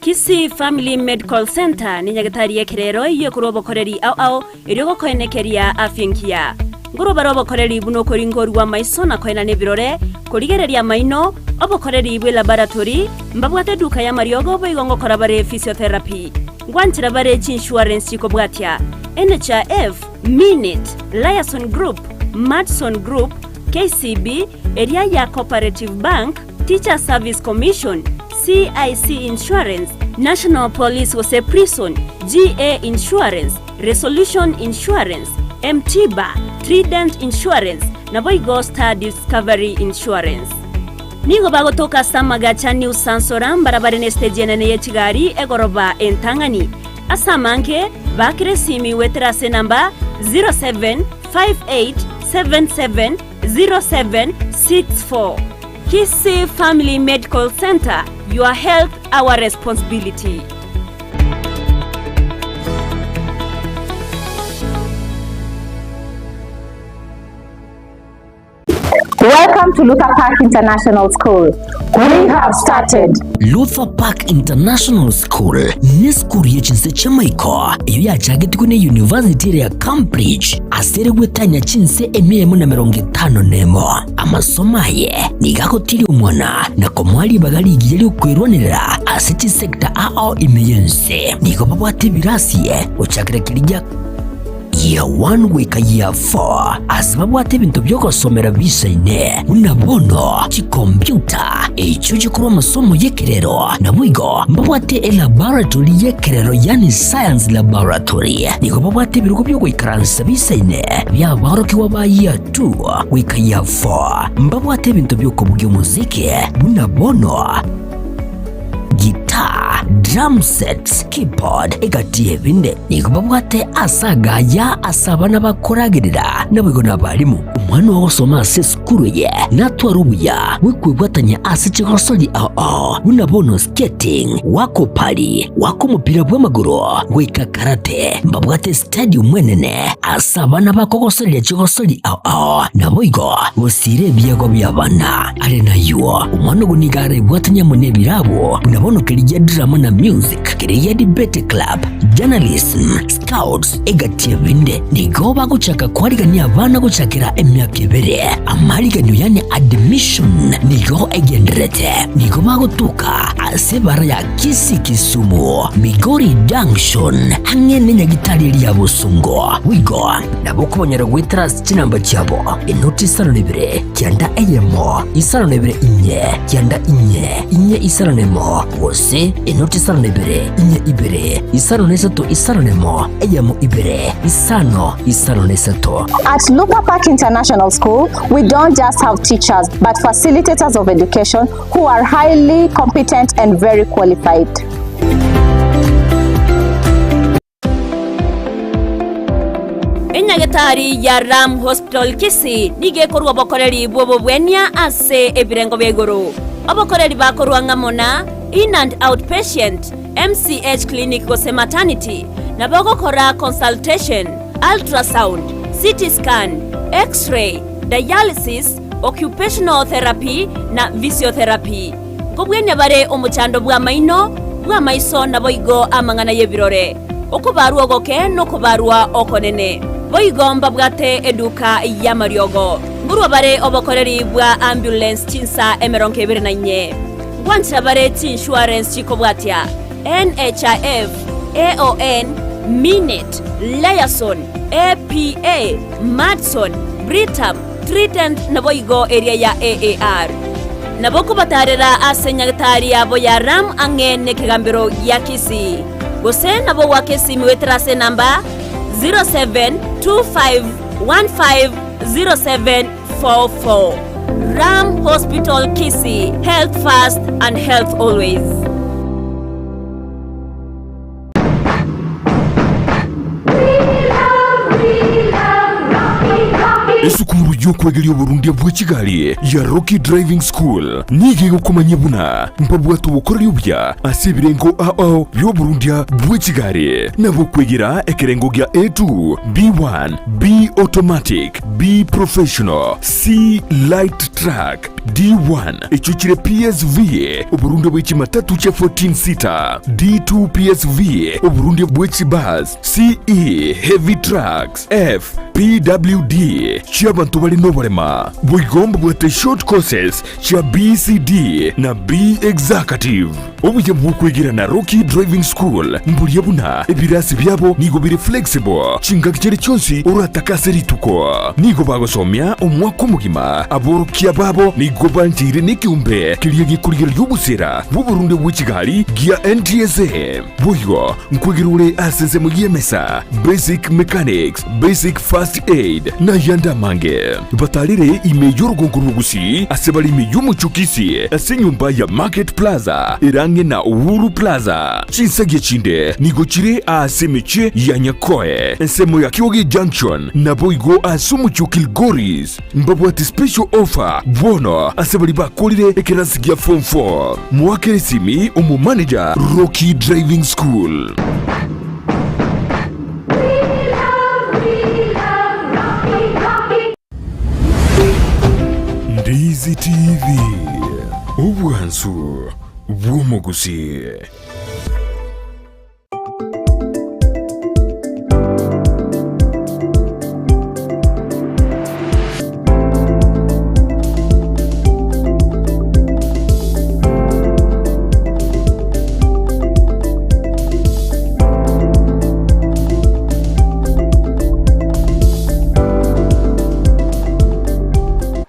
Kisii Family Medical Centre ne nyagetari y'ekerero eyio ekorwa obokoreri ao ao erio gokoenekeria afya engiya. Nkorwa bare obokoreri buna okoringorwa amaiso na koenana ebirore, korigereria amaino, obokoreri bwe laboratory, mbabwate eduka y'amariogo boigo ngokora bare physiotherapy. Ngwanchera bare chiinsurance chikobwatia, NHIF, Minit, Liason Group, Madison Group, KCB, eria ya Cooperative Bank, Teachers Service Commission, CIC Insurance, National Police gose Prison, GA Insurance, Resolution Insurance, M-Tiba, Trident Insurance, naboigo Star Discovery Insurance. Nigo bagotoka ase amagacha New Sansora mbarabare nesiteji enene ye chigari egoroba entang'ani. Ase amange, baakera esimi goetera ase enamba 0758770764. Kisii Family Medical Centre, your health our responsibility. Welcome to Luther Park International School. We have started. Luther Park International School nesukuru ye chinse chi'amaiko eyio yachagetigwe ne University ere ya Cambridge ase ere gwetania chinse emia emo na emerongo etano nemo. Amasomo aye nigo agotiria omwana na komoa ribaga rigiya ri'okwerwanerera ase chisecta ao ime y'ense. Nigo babwate ebirasi gochakera keria gia Year 1 goika Year 4 ase babwate ebinto bi'ogosomera bisaine, buna bono chikompiuta echio chikorwa amasomo y'ekerero, naboigo mbabwate elaboratory y'ekerero yaani science laboratory. Nigo babwate ebirogo bi'ogoikaransa bisaine bi'aborokigwa ba Year 2 goika Year 4. Mbabwate ebinto bi'okobugia omosiki buna bono guitar, drum sets, keyboard, egati y'ebinde. Nigo babwate ase agaya ase abana bakoragerera, naboigo nabarimu. Omwana ogosoma ase esukuru eye natware obuya bw'okwebwatania ase chigosori ao ao buna bono skating, goaka opari, goaka omopira bw'amagoro, goika karate. Mbabwate estadium enene ase abana bakogosoreria chigosori ao ao, naboigo gosiira ebiegwa bi'abana. Are nayio, omwana ogo nigo arebwatanie amo nebirabwo, buna bono keria drama na music, keria debate club, journalism, scouts, egati ebinde. Nigo bagochaka kwarigania abana gochakera emiaka ebere. Amariganio yani admission nigo egendererete. Nigo bagotuka ase ebara ya Kisii Kisumu, Migori Junction, ang'e nenyagitari eria ya Bosongo. Boigo nabo okobanyora goetera ase chinamba chiabo, enoti isano na ibere, kianda eyemo, isano na ibere inye, kianda inye, inye isano na emo, gose enoti isano na ibere, inye ibere, isano na isato isano na emo, eyemo ibere, isano, isano na isato. At Luther Park International School, we don't just have teachers, but facilitators of education who are highly competent and very qualified. Enyagetari ya Ram Hospital Kisii nigo ekorwa obokoreri bw'obobwenia ase ebirengo bia igoro. Obokoreri bakorwa ng'amo na In and Out Patient, MCH Clinic gose Maternity, nabo ogokora consultation, ultrasound, CT scan, X-ray, dialysis, occupational therapy na physiotherapy. Nkobwenia bare omochando bw'amaino, bw'amaiso naboigo amang'ana y'ebirore, okobarwa ogoke nokobarwa okonene. Boigo mbabwate eduka y'amariogo. Nkorwa bare obokoreri bwa ambulance chinsa emerongo ebere na inye. Ngwanchera bare chiinsurance chikobwatia, NHIF, AON, Minet, Liason, APA, Madison, Britam, Trident naboigo eria ya AAR. Nabo kobatarera ase nyagetari yabo ya Ram ang'e nekegambero gia Kisii. Gose nabo goaka esimi goetera ase enamba 0725150744. Ram Hospital Kisii, health first and health always. Esukuru y'okwegeria oborundia bwe chigari ya Rocky Driving School nigo egokomanyia buna mbabwate obokoreri obuya ase ebirengo ao ao bi'oborundia bwe chigari, nabo okwegera ekerengo gia A2, B1, B Automatic, B Professional, C Light Truck, D1 echio chire PSV, oborundia bwe chimatatu chia 14 seater, D2 PSV, oborundia bwe chibus, CE Heavy Trucks, F, PWD, chi'abanto bare noborema. Boigo mbabwate short courses chia BCD na B Executive. Obuya bw'okwegera na Rocky Driving School mboria buna ebirasi biabo nigo bire flexible chingaki chiria chionsi oratake ase rituko. Nigo bagosomia omwaka omogima. Aborokia babo nigo bancheire nekeombe keria gekorigereria obosera bw'oborunde bwe chigari gia NTSA. Boigo nkwegera ore ase ensemo y'emesa, basic mechanics, basic first aid, na ayande amange. Batarire ime y'orogongo rw'Ogusii ase bare ime y'omochie o Kisii ase enyomba ya Market Plaza ere ang'e na Uhuru Plaza. Chinsagia chinde nigo chire aase emechie ya Nyakoe, ensemo ya Kioge Junction, naboigo ase omochie o Kilgoris. Mbabwate special offer bono ase baria bakorire ekerasi gia form 4. Moakere esimi omomanager Rocky Driving School. Ndizi TV, obwansu bw'omogusii.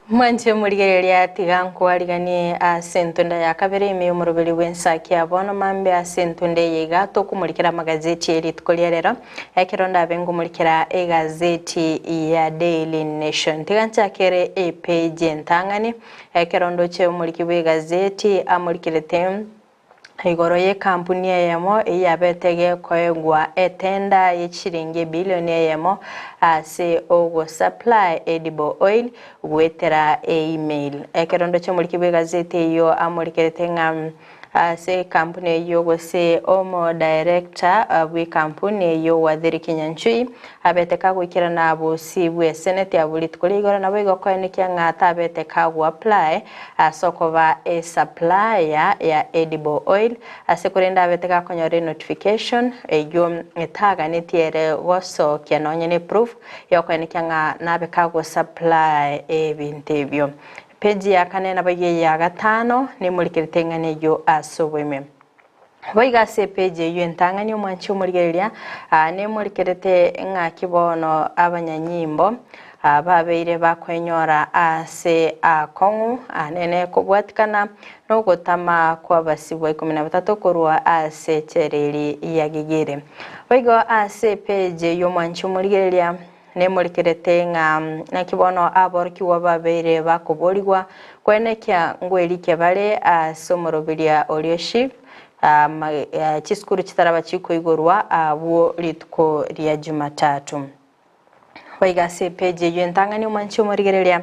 Mwanche omorigereria tiga nkwariganie ase entunda ya kabere ime y'omoroberi bw'ensaki ya bono mambe ase entunda eye iga tokomorikera amagazeti ye rituko ria rero ekero ndabe ngomorikera egazeti ya Daily Nation. Tiga nchakere epage entang'ani ekero ndoche omoriki bw'egazeti amorikerete Igoro y'ekampuni eyemo eyabete gekoegwa etenda ye chiringi ebilioni eyemo ase ogosupply edible oil goetera email. Ekerondo chi'omoriki bw'egazeti eyio amorikerete ng'a ase ekampuni eyio gose omodirector bw'ekampuni eyio Wathiri Kinyanchui abete kagoikerana bosio bw'eseneti abwo rituko ria igoro naboigo koenekia ng'a tabete kagoapply Ase okoba esupplier ya edible oil, ase korende abete gakonyora enotification eyio etaganetie ere gosokia nonye ne proof yokoenekia ng'a nabe kagosupply ebinto ebio. Page ya kane naboigo eya gatano nemorikerete eng'ana eyio ase oboime. Boigo ase epeji eyio entang'ani omwanchi omorigereria nemorikerete ng'aki bono abanyanyimbo babeire bakoenyora ase akong'u anene kobwatikana nogotama kw'abasibwa ikomi na batato korwa ase echereri ya Gigiri. Boigo ase epeji eyio omwanchi omorigereria Nemorikerete ng'a naki bono aborokigwa babeire bakoborigwa koenekia ngwerike bare ase omoroberia oria Shiv, chisukuru chitaraba chikoigorwa abwo rituko ria Jumatatu. Boigo ase epeji eyio entang'ani omwanchi omorigereria,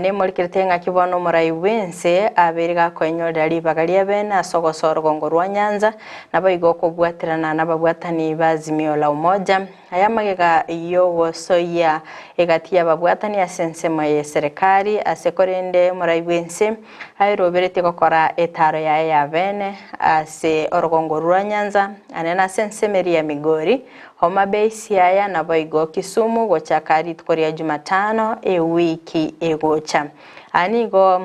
nemorikerete ng'aki bono omorai bw'ense abeire gakoenyorera ribaga ria bene ase ogosoa orogongo rwa Nyanza, naboigo okobwaterana nababwatani ba Azimio la Umoja, Aya amagega y'ogosoyia egati y'ababwatani ase ensemo y'eserekari, ase korende omorai bw'ense aeroberetie gokora etaaro yaye ya bene ase orogongo rwa Nyanza, anene ase ensemo eria ya Migori, Homa Bay, Siaya, naboigo Kisumu gochaka rituko ria Jumatano ewiki egocha. Aya nigo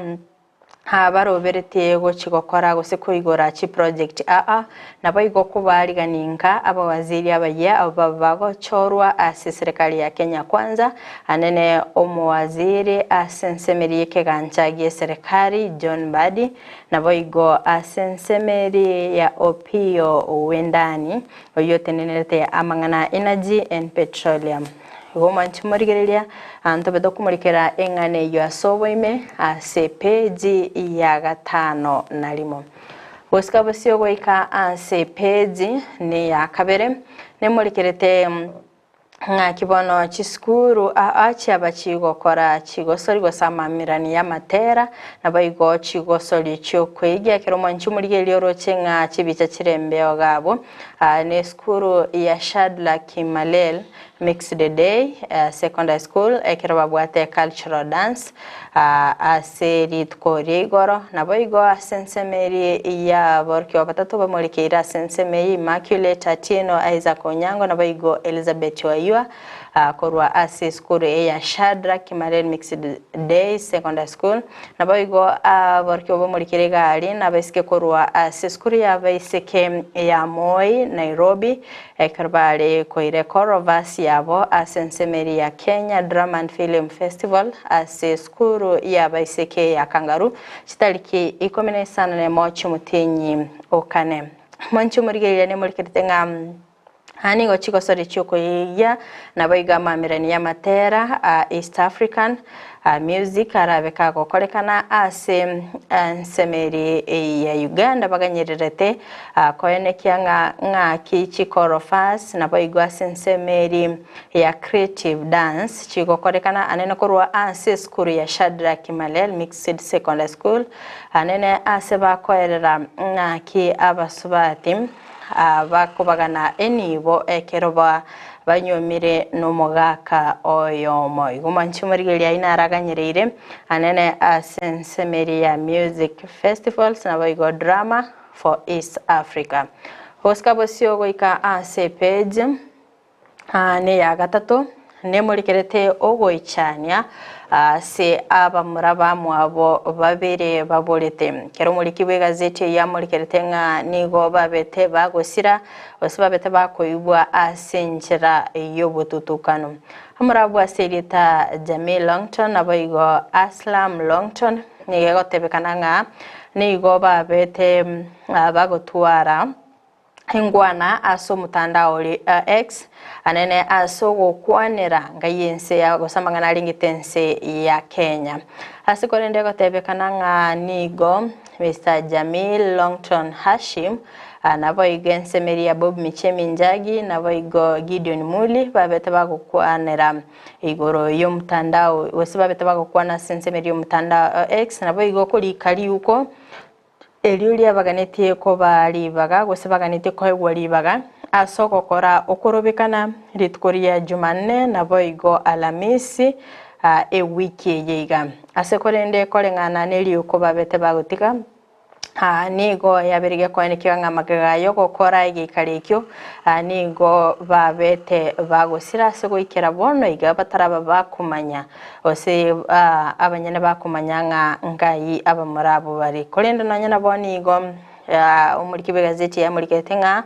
Abaroberetie gochia gokora gose koigora chiproject aa, naboigo kobaarigania inka abawaziri abayia abo bagochorwa ase eserekari ya Kenya Kwanza, anene omowaziri ase ensemeri y'ekegancha gi'eserekari John Mbadi, naboigo ase ensemeri ya Opiyo Wendani oyio otenenerete amang'ana Energy and Petroleum. Igo mwanche morigereria, ntobe tokomorikera eng'ana eyio ase oboime, ase epeji ya gatano na rimo. Gosika bosio goika ase epeji neya kabere, nemorikerete. Ng'aki bono chisukuru aa chiaba chigokora chigosori gose amamirani y'amatera, naboigo chigosori chi'okweigia. Ekero omwanchi omorigereria oroche ng'a chibicha chire embeo iga abwo, aa nesukuru ya Shadrack Kimalel Mixed Day Secondary School ekero babwate cultural dance ase rituko ria igoro. Naboigo ase ensemo eria y'aborokigwa batato bamorekeire ase ensemo eye Immaculate Atieno, Isaac Onyango naboigo Elizabeth Wayua korwa ase esukuru eye ya Shadrack Kimarel Mixed Day Secondary School. Naboigo aborokigwa bamorekeire egari nabaiseke korwa ase esukuru y'abaiseke ya Moi Nairobi Ekero bare koira ekorovasi yabo ase ensemo eria ya Kenya Drama and Film Festival ase esukuru y'abaiseke ya Kangaru chitariki ikomi na isano na emo chi'omotienyi o kane. Mwanche omorigereria nemorikerete ng'a aa nigo chigosori chi'okoyia naboigo amamerani y'amatera a East African Music arabe kagokorekana ase ensemo eria ya Uganda baganyererete koenekia ng'a ng'aki chikorofas naboigo ase ensemo eria ya Creative Dance chigokorekana anene korwa ase esukuru ya Shadrack Kimalel Mixed Secondary School anene ase bakoerera ng'aki abasubati bakobagana enibo ekero banyuomire nomogaka oyomo. Igo mwanche omorigereria aye naraganyereire anene ase ensemo eria ya Music Festivals naboigo Drama for East Africa. Gosika bosio goika ase epage neya gatato nemorikerete ogoichania ase abamura bamwabo babere baborete. Kera omoriki bw'egazeti eyio amorikerete ng'a nigo babete bagosira gose babete bakoigwa ase enchera y'obotutukanu. Omorabwo ase erieta Jamil Longton naboigo Aslam Longton nigo egotebekana ng'a nigo babete bagotwara Engwana ase omotandao ore X, anene ase ogokwanera ngai y'ense ya gose amang'ana arengete ense ya Kenya. Ase korende egotebekana ng'a nigo Mister Jamil Longton Hashim naboigo ensemeri ya Bob Michemi Njagi naboigo Gideon Muli babete bagokwanera igoro y'omotandao gose babete bagokwana ase ensemeri y'omotandao X naboigo korika riuko Erio riabaganetie koba ribaga, gose baganetie koegwa ribaga, ase ogokora okorobekana rituko ria Jumanne naboigo Alamisi ewiki eye iga. Ase korende koreng'ana neriuko babete bagotiga, nigo yabeire gekoenekiwa ng'a magega y'ogokora egeikaro ekio nigo babete bagosira ase goikera bono iga bataraba bakomanya Gose abanyene bakomanya ng'a ngai abamura abwo bare. Korende nonya nabo nigo omoriki bw'egazeti yamorikete ng'a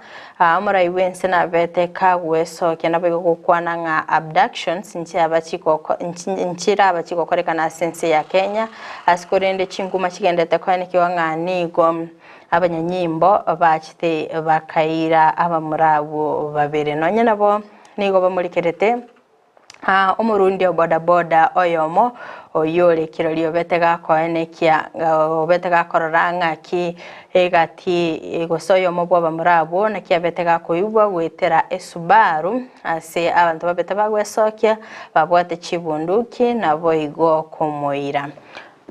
omorai bw'ense nabete kagwesokia naboigo gokwana ng'a abductions nchiaba chigoko nchiraba chigokorekana ase ense ya Kenya ase korende chinkuma chigenderete koenekiwa ng'a nigo abanyanyimbo bachete bakaira abamura abwo babere. Nonya nabo nigo bamorikerete. Omorundi o bodaboda oyomo oyio ore kirori obete gakoenekia obete gakorora ng'aki egati gose oyomo bw'abamura abwo naki abete gakoigwa goetera esubaru ase abanto babete bagwesokia babwate chibunduki naboigo komoira.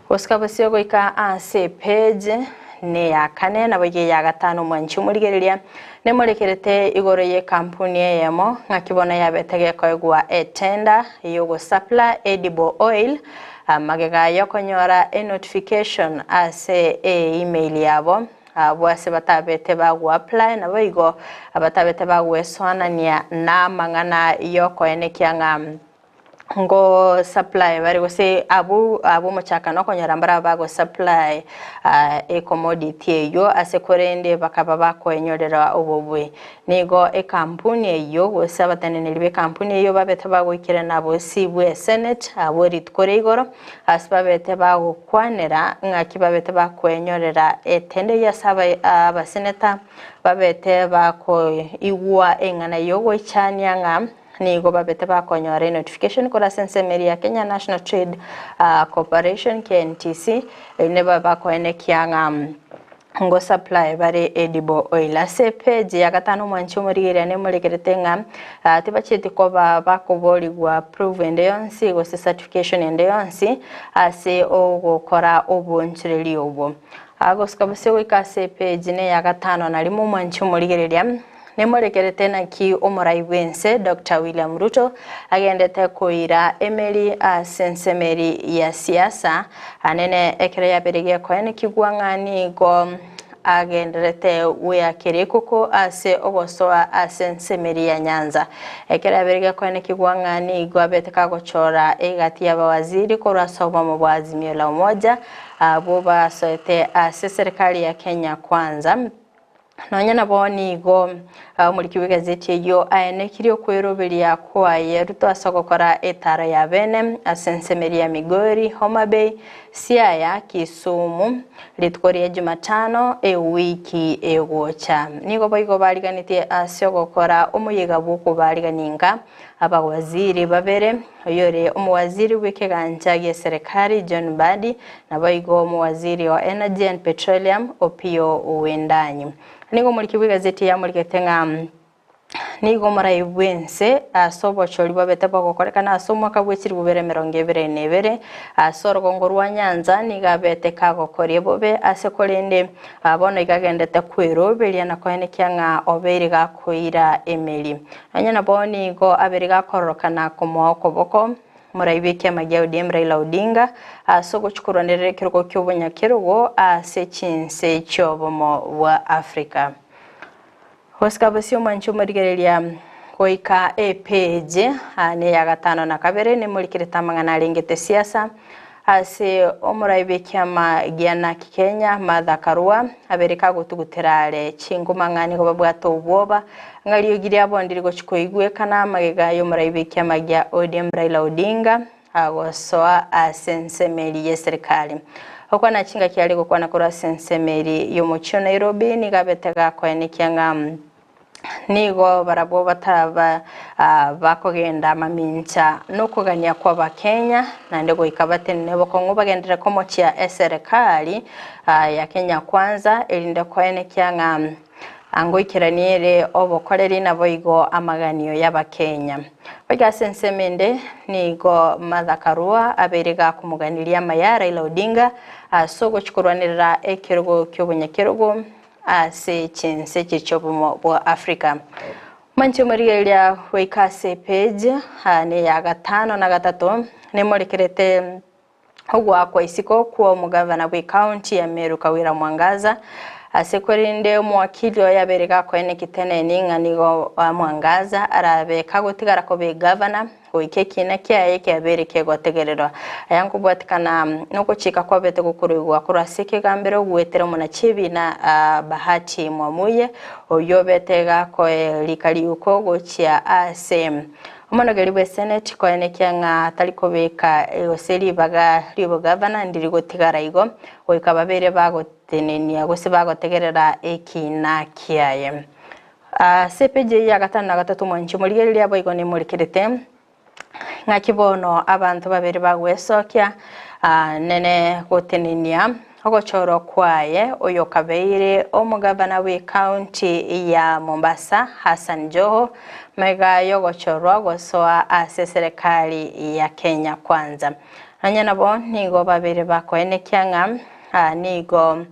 Gosika bosio goika ase epage neya kane naboigo eya gatano omwanchi omorigereria nemorekerete igoro y'ekampuni eyemo ng'aki bono yabete gekoegwa etender yogosupply edible oil magega yokonyora enotification ase eemail yabo abwo ase batabete bagoapply naboigo abatabete bagwesoanania namang'ana yokoenekia ng'a ngo supply bare gose abwo abwo omochakano okonyora mbarabe bago supply ecommodity eywo ase korende bakaba bakoenyorera obobui. Nigo ekampuni eywo gose abateneneri b'ekampuni eywo babete bagoikerana bosio bwe senate abwo rituko ria igoro ase babete bagokwanera ng'aki babete bakoenyorera etende eywo ase aba abaseneta babete bakoigwa eng'ana yogoichania ng'a Nigo babete bakonyora enotification korwa ase ensemo eria ya Kenya National Trade Corporation, KNTC, erinde babe bakoenekia ng'a Ngo supply bare edible oil. Ase epeji ya gatano omwanchi omorigereria nemorekerete ng'a tibacheti koba bakoborigwa proof ende yonsi gose certification ende yonsi ase ogokora obonchoreri obwo. Gosuka bosio goika ase epeji neya gatano na rimo omwanchi omorigereria Nemorekerete naki omorai bw'ense Doctor William Ruto agendete koira emeri ase ensemeri ya siasa anene ekero yabere gekoenekigwa ng'a nigo agenderete gweakera ekoko ase ogosoa ase ensemeri ya Nyanza. Ekero yabere gekoenekigwa ng'a nigo abete kagochora egati y'abawaziri korwa ase obomo bwa Azimio la Umoja abwo basoete ase eserekari ya Kenya Kwanza. Nonya nabo nigo omoriki bw'egazeti eyio aenekirie okweroberia kwaye Ruto ase ogokora etaaro ya bene ase ensemeri ya Migori, Homa Bay, Siaya, Kisumu rituko ria Jumatano ewiki egocha. Nigo boigo bariganetie ase ogokora omoyega bw'okobarigania inka abawaziri babere, oyore omowaziri bw'ekegancha gi'eserekari John Mbadi, naboigo omowaziri o Energy and Petroleum Opiyo Wendanyi. Nigo omoriki bw'egazeti yamorigete ng'a nigo omorai bw'ense ase obochori bwabete bogokorekana ase omwaka bwe chilifu bibere emerongo ebere na ebere ase orogongo rwa Nyanza nigo abete kagokoria bobe ase korende bono iga agendete kweroberia na koenekia ng'a obeire gakoira emeri. Nonya nabo nigo abere gakororokana komoa okoboko Morai bw'ekiama gia ODM Raila Odinga ase ogochia korwanerera ekerogo ki'obonyakerogo ase chinse chi'obomo bwa Africa. Gosika bosio omwanchi omorigereria goika epeji neya gatano na kabere nemorikerete amang'ana arengete siasa ase omorai bw'ekiama gia Narc Kenya Martha Karua abere kagotugutera are chinguma ng'a nigo babwate obwoba Ng'a riogi riabo ndiri gochia koigwekana amagega y'omorai bw'ekiama gia ODM Raila Odinga agosoa ase ensemo eria y'eserikari. Gokwana chingaki are gokwana korwa ase ensemo eria y'omochie o Nairobi nigo abete gakoenekia ng'a nigo barabwo bataraba bakogenda mamincha nokogania kw'Abakenya naende goika batenene bokong'u bagenderere komochia eserekari ya Kenya Kwanza erinde koenekia ng'a Angoikeranie ere obokoreri naboigo amaganio y'Abakenya. Goika ase ensemo ende, nigo Martha Karua abeire gakomoganiria amaya Raila Odinga ase ogochia korwanerera ekerogo ki'obonyakerogo ase chinse echi chi'obomo bwa Africa. Manche omorigereria goika ase epage neya gatano na gatato nemorekerete Ogoakwa isiko kw'omogavana bw'ecounty ya Meru Kawira Mwangaza ase korende omowakili oye abeire gakoena ekiteneni ng'a nigo Mwangaza arabe kagotigara koba egavana goika ekiina kiaye kiabeire kegotegererwa. Aya nkobwatikana nogochika kwabete gokoruigwa korwa ase ekegambero goetera omonachiebiina Bahati Mwamuye oyio obete gakoe rika riuko gochia ase Omonogeri bw'eseneti koenekia ng'a tari kobeka gose ribaga ri'obogavana ndiri gotigara igo, goika babere bagotenenia gose bagotegerera ekiina kiaye. Ase epeji eyio ya gatano na gatato mwanche morigererie aboigo nimorikerete ng'aki bono abanto babere bagwesokia nene gotenenia Ogochorwa kwaye oyokabeire omogavana bw'ecounty ya Mombasa Hassan Joho magega y'ogochorwa gosoa ase eserekari ya Kenya Kwanza. Nonya nabo nigo babere bakoenekia ng'a nigo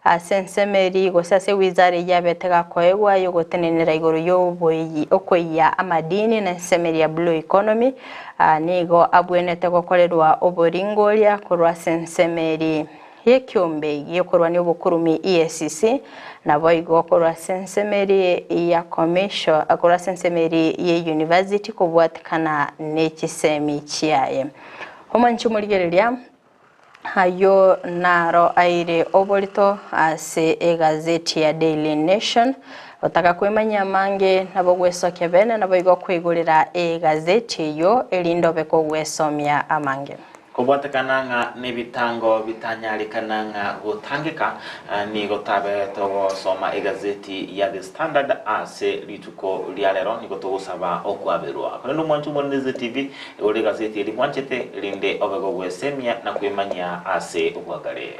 ase ensemo eria gose ase ewizara eyio yabete gakoegwa y'ogotenenera igoro y'okoiyia amadini na ensemo eria ya Blue Economy Nigo abwenerete gokorerwa oboringoria korwa ase ensemo eria y'ekiombe gi'okorwania obokurumi, EACC, naboigo korwa ase ensemo eria ya commission, korwa ase ensemo eria ye university kobwatikana ne chisemi chiaye. Omwanchi omorigereria, ayio naro aire oborito ase egazeti ya Daily Nation. Otaka kwemanyia amange nabo gwesokia bene naboigo koigorera egazeti eyio erinde obe kogwesomia amange. Kobwatekana ng'a nebitango bitanyarekana ng'a gotangeka, nigo tabe togosoma egazeti ya The Standard ase rituko ria rero, nigo togosaba okwaberwa. Korende omwanche Omonene ZTV, Igoro egazeti eria bwanchete, erinde obe gogwesemia na kwemanyia ase obwagare.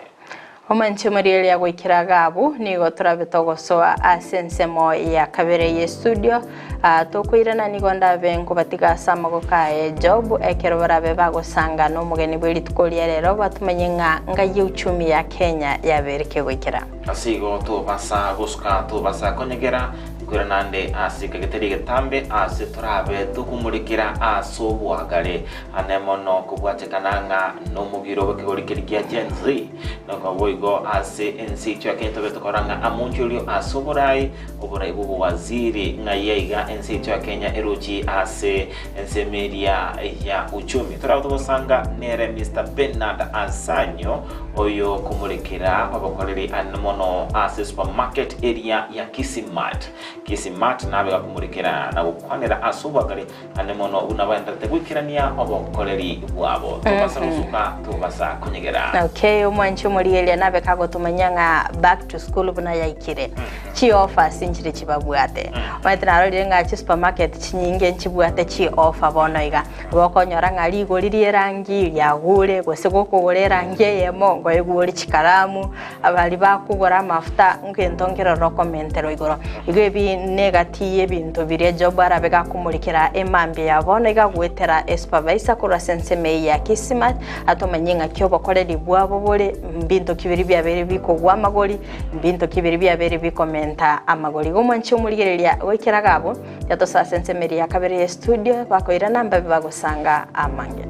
Omanche omorieria goikera Gabu, nigo torabe togosoa ase ensemo ya kabere y'estudio. Ah, tokoirana nigo ndabe nkobatiga ase amagoko aye Job, ekero barabe bagosanga nomogeni bwe rituko ria rero batomanye ng'a ngai euchumi ya Kenya yabeire kegoikera. Ase igo tobasa gosuka tobasa konyegera, nkoirana nde ase ekegeteri egetambe ase torabe tokomorekera ase oboagare. Ane mono kobwatekana ng'a nomogiro bw'ekegori keria kia Gen Z, Noka boigo ase ense yaito ya Kenya tobe tokora ng'a amonchorio ase oborai, oborai bw'obowaziri, ng'a yaiga ense yaito ya Kenya erochi ase ensemo eria ya uchumi. Torabe togosanga nere Mister Bernard Asanyo oyo komorekera obokoreri ane mono ase supermarket eria ya Kisimat. Kisimat nabe gakomorekera na gokwanera ase obwagare Ande mono buna baenderete goikerania obokoreri bwabo. Tobasa gosuka, tobasa konyegera. Okay, omwanchi omorigereria nabe kagotomanyia ng'a back to school buna yaikire. Chi offers nchire chibabwate. Omanyete narorire ng'a chi supermarket chinyinge nchibwate chi offer bono iga. Nabo okonyora ng'a rigori rierangi riagure gose gokogora erangi eyemo nkoegwa ore chikaramu, Abaria bakogora amafuta ngento nkerore okomenterwa igoro. Igo ebi negati y'ebinto biria Job arabe gakomorikera emambia ya bono iga goetera esupervisor korwa ase ensemo eye ya Kisimat atomanyie ng'aki obokoreri bwabo bore, mbinto ki biria biabeire bikogwa amagori, mbinto ki biria biabeire bikomenta amagori. Igo mwanche omorigereria goikera iga abwo, yatosa ase ensemo eria ya kabere y'estudio bakoirana mbabe bagosanga amange.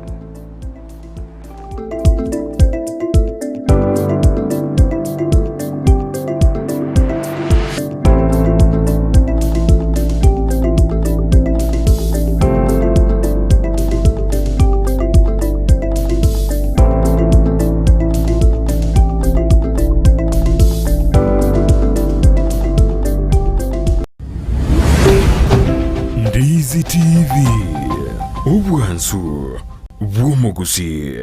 Ndizi TV, obwansu bw'omogusi.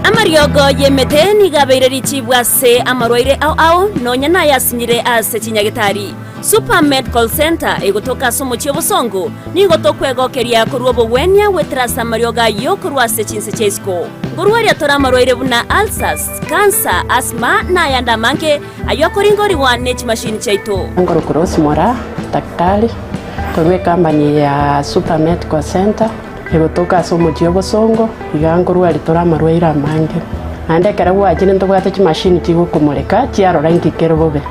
Amariogo y'emete nigo abeire richibu ase amarwaire ao ao, nonya nayasinyire ase chinyagetari. Super Medical Centre egotoka ase omochie obosongo, nigo tokwegokeria korwa obogwenia goetera ase amariogo ayio korwa ase chinse chia isiko. Nkorwaria tore amarwaire buna ulcers, cancer, asthma na ayande amange ayio akoringorigwa ne chimashini chiaito. Nkorokwa Rose Moraa, daktari. Korwa ecompany eye ya Super Medical Centre egotoka ase omochie obosongo, iga nkorwa aria tore amarwaire amange. Naende ekero gwachire ntobwate chimashini chigokomoreka chiarora inki kere bobe.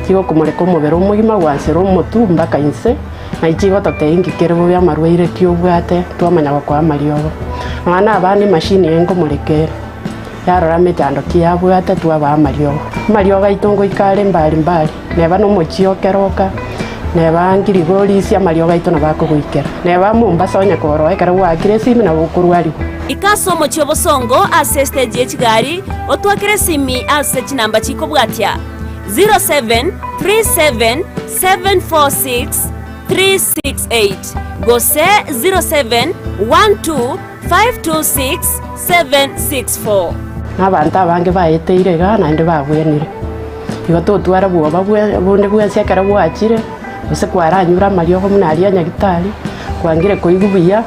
Chigokomoreka omobere omogima gwansera omotwe mpaka inse, naye chigototebia inki kere bobe amarwaire ki obwate twamanya gokoa amariogo. Nonya na abana emashini eye nkomoreka ere. Yarora emechando ki yabwate twabaa amariogo. Amariogo aito ngoika are mbari mbari, neba nomochie o keroka, neba ngirigorisia amariogo aito nabo akogoikera. Neba Mombasa onye koroa ekero gwaakire esimi nabo okorwarigwa. Ika ase omochie obosongo ase estage ye chigari, otwakere esimi ase chinamba chikobwatia, 0737 746 368 gose 0712 526 764. Na abanto abange baeteire iga, naende babwenire. Igo totwara bwoba bonde bwensi ekero bwachire, gose kwaranyure amariogo buna aria a nyagitari, kwangire koigwa buya,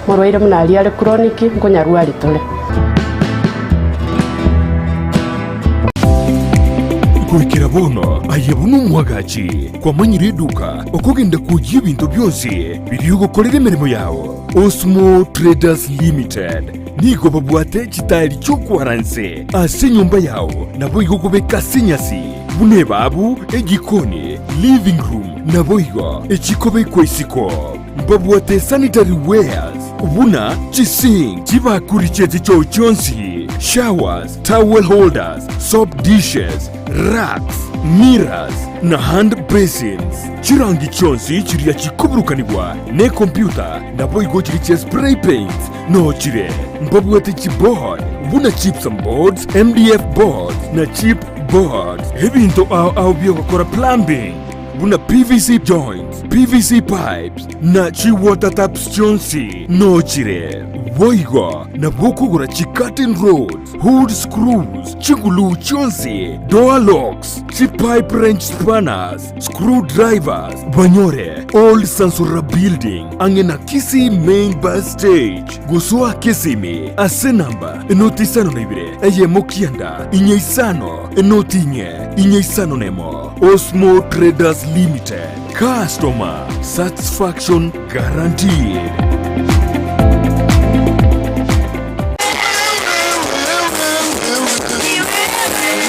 omorwaire buna aria are chronic, nkonyarwari tore. Goikera bono aye buna omwagachi, kwamanyire eduka okogenda kwoyia ebinto bionsi biria ogokorera emeremo yao. Osmo Traders Limited nigo babwate chitaeri chi'okwaranse ase enyomba yao, naboigo kobeka ase enyasi, buna ebabu, ejikoni, living room, naboigo echikobekwa isiko. Mbabwate sanitary wares buna chisink, chibakuri chie chichoo chionsi, showers, towel holders, soap dishes, racks, mirrors, na hand basins. Chirangi chionsi chiria chikoburukanigwa nekompyuta naboigo chiria chia spray paints noo chire. Mbabwate chiboard buna gypsum boards, MDF boards na chip boards. Ebinto ao ao biogokora plumbing buna PVC joints, PVC pipes na chi water taps chionsi noo chire. Boigo nabo okogora chicurtain rods, hood screws, chiguluu chionsi, door locks, chipipe wrench spanners, screw drivers, banyore Old Sansora Building ang'e na Kisii Main Bus Stage. Gosoa Kisimi ase namba enoti isano na ibere eyemo kianda inye isano enoti inye inye isano na emo. Osmo Traders Limited, customer satisfaction guaranteed.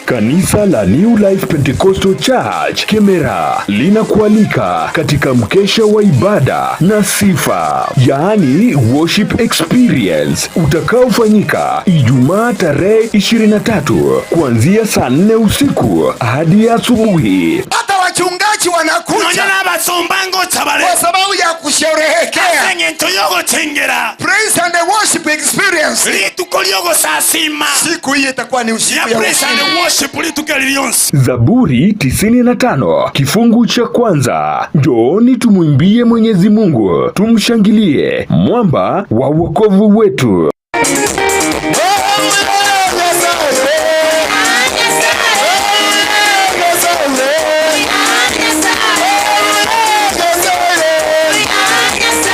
Kanisa la New Life Pentecostal Church Kemera linakualika katika mkesha wa ibada na sifa, yaani worship experience utakaofanyika Ijumaa tarehe 23 kuanzia saa 4 usiku hadi asubuhi. Hata wachungaji wanakuja Nonya n'abasumba ngocha kwa sababu ya kusherehekea Ase eng'encho y'ogochengera praise and worship experience. Rituko ly'ogosasima. Siku hii itakuwa ni usiku ya ya praise and ushindi. worship rituko eri rionsi. Zaburi 95 kifungu cha kwanza. Njooni tumwimbie Mwenyezi Mungu, tumshangilie mwamba wa wokovu wetu.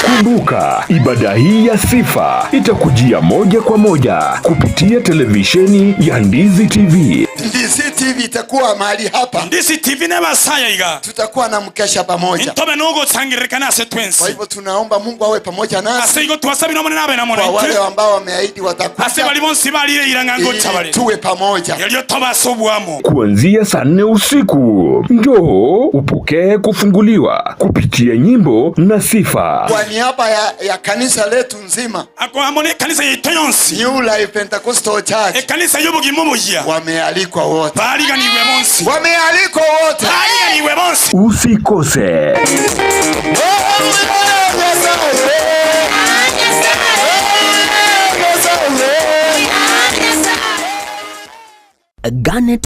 Kumbuka, ibada hii ya sifa itakujia moja kwa moja kupitia televisheni ya Ndizi TV. Ndizi TV itakuwa mahali hapa. Ndizi TV n'abasaya iga. Tutakuwa na mkesha pamoja. Ntobe n'ogosangiririkana ase twensi. Kwa hivyo tunaomba Mungu awe pamoja nasi. Ase igo twasabira omone n'abe na Kwa wale ambao wameahidi watakuja. Ase bali bonsi balire iranga ngocha bale. Tuwe pamoja. Yaliyo tobasa obwamo. Kuanzia saa nne usiku, njoo upokee kufunguliwa kupitia nyimbo na sifa. Kwa niaba ya kanisa letu nzima. Akwamone kanisa yetu yonsi. New Life Pentecostal Church. Ekanisa y'obogima obuya. Wamealikwa wote. Bariganiwe bonsi. Wamealikwa wote. Bariganiwe bonsi. Usikose. Garnet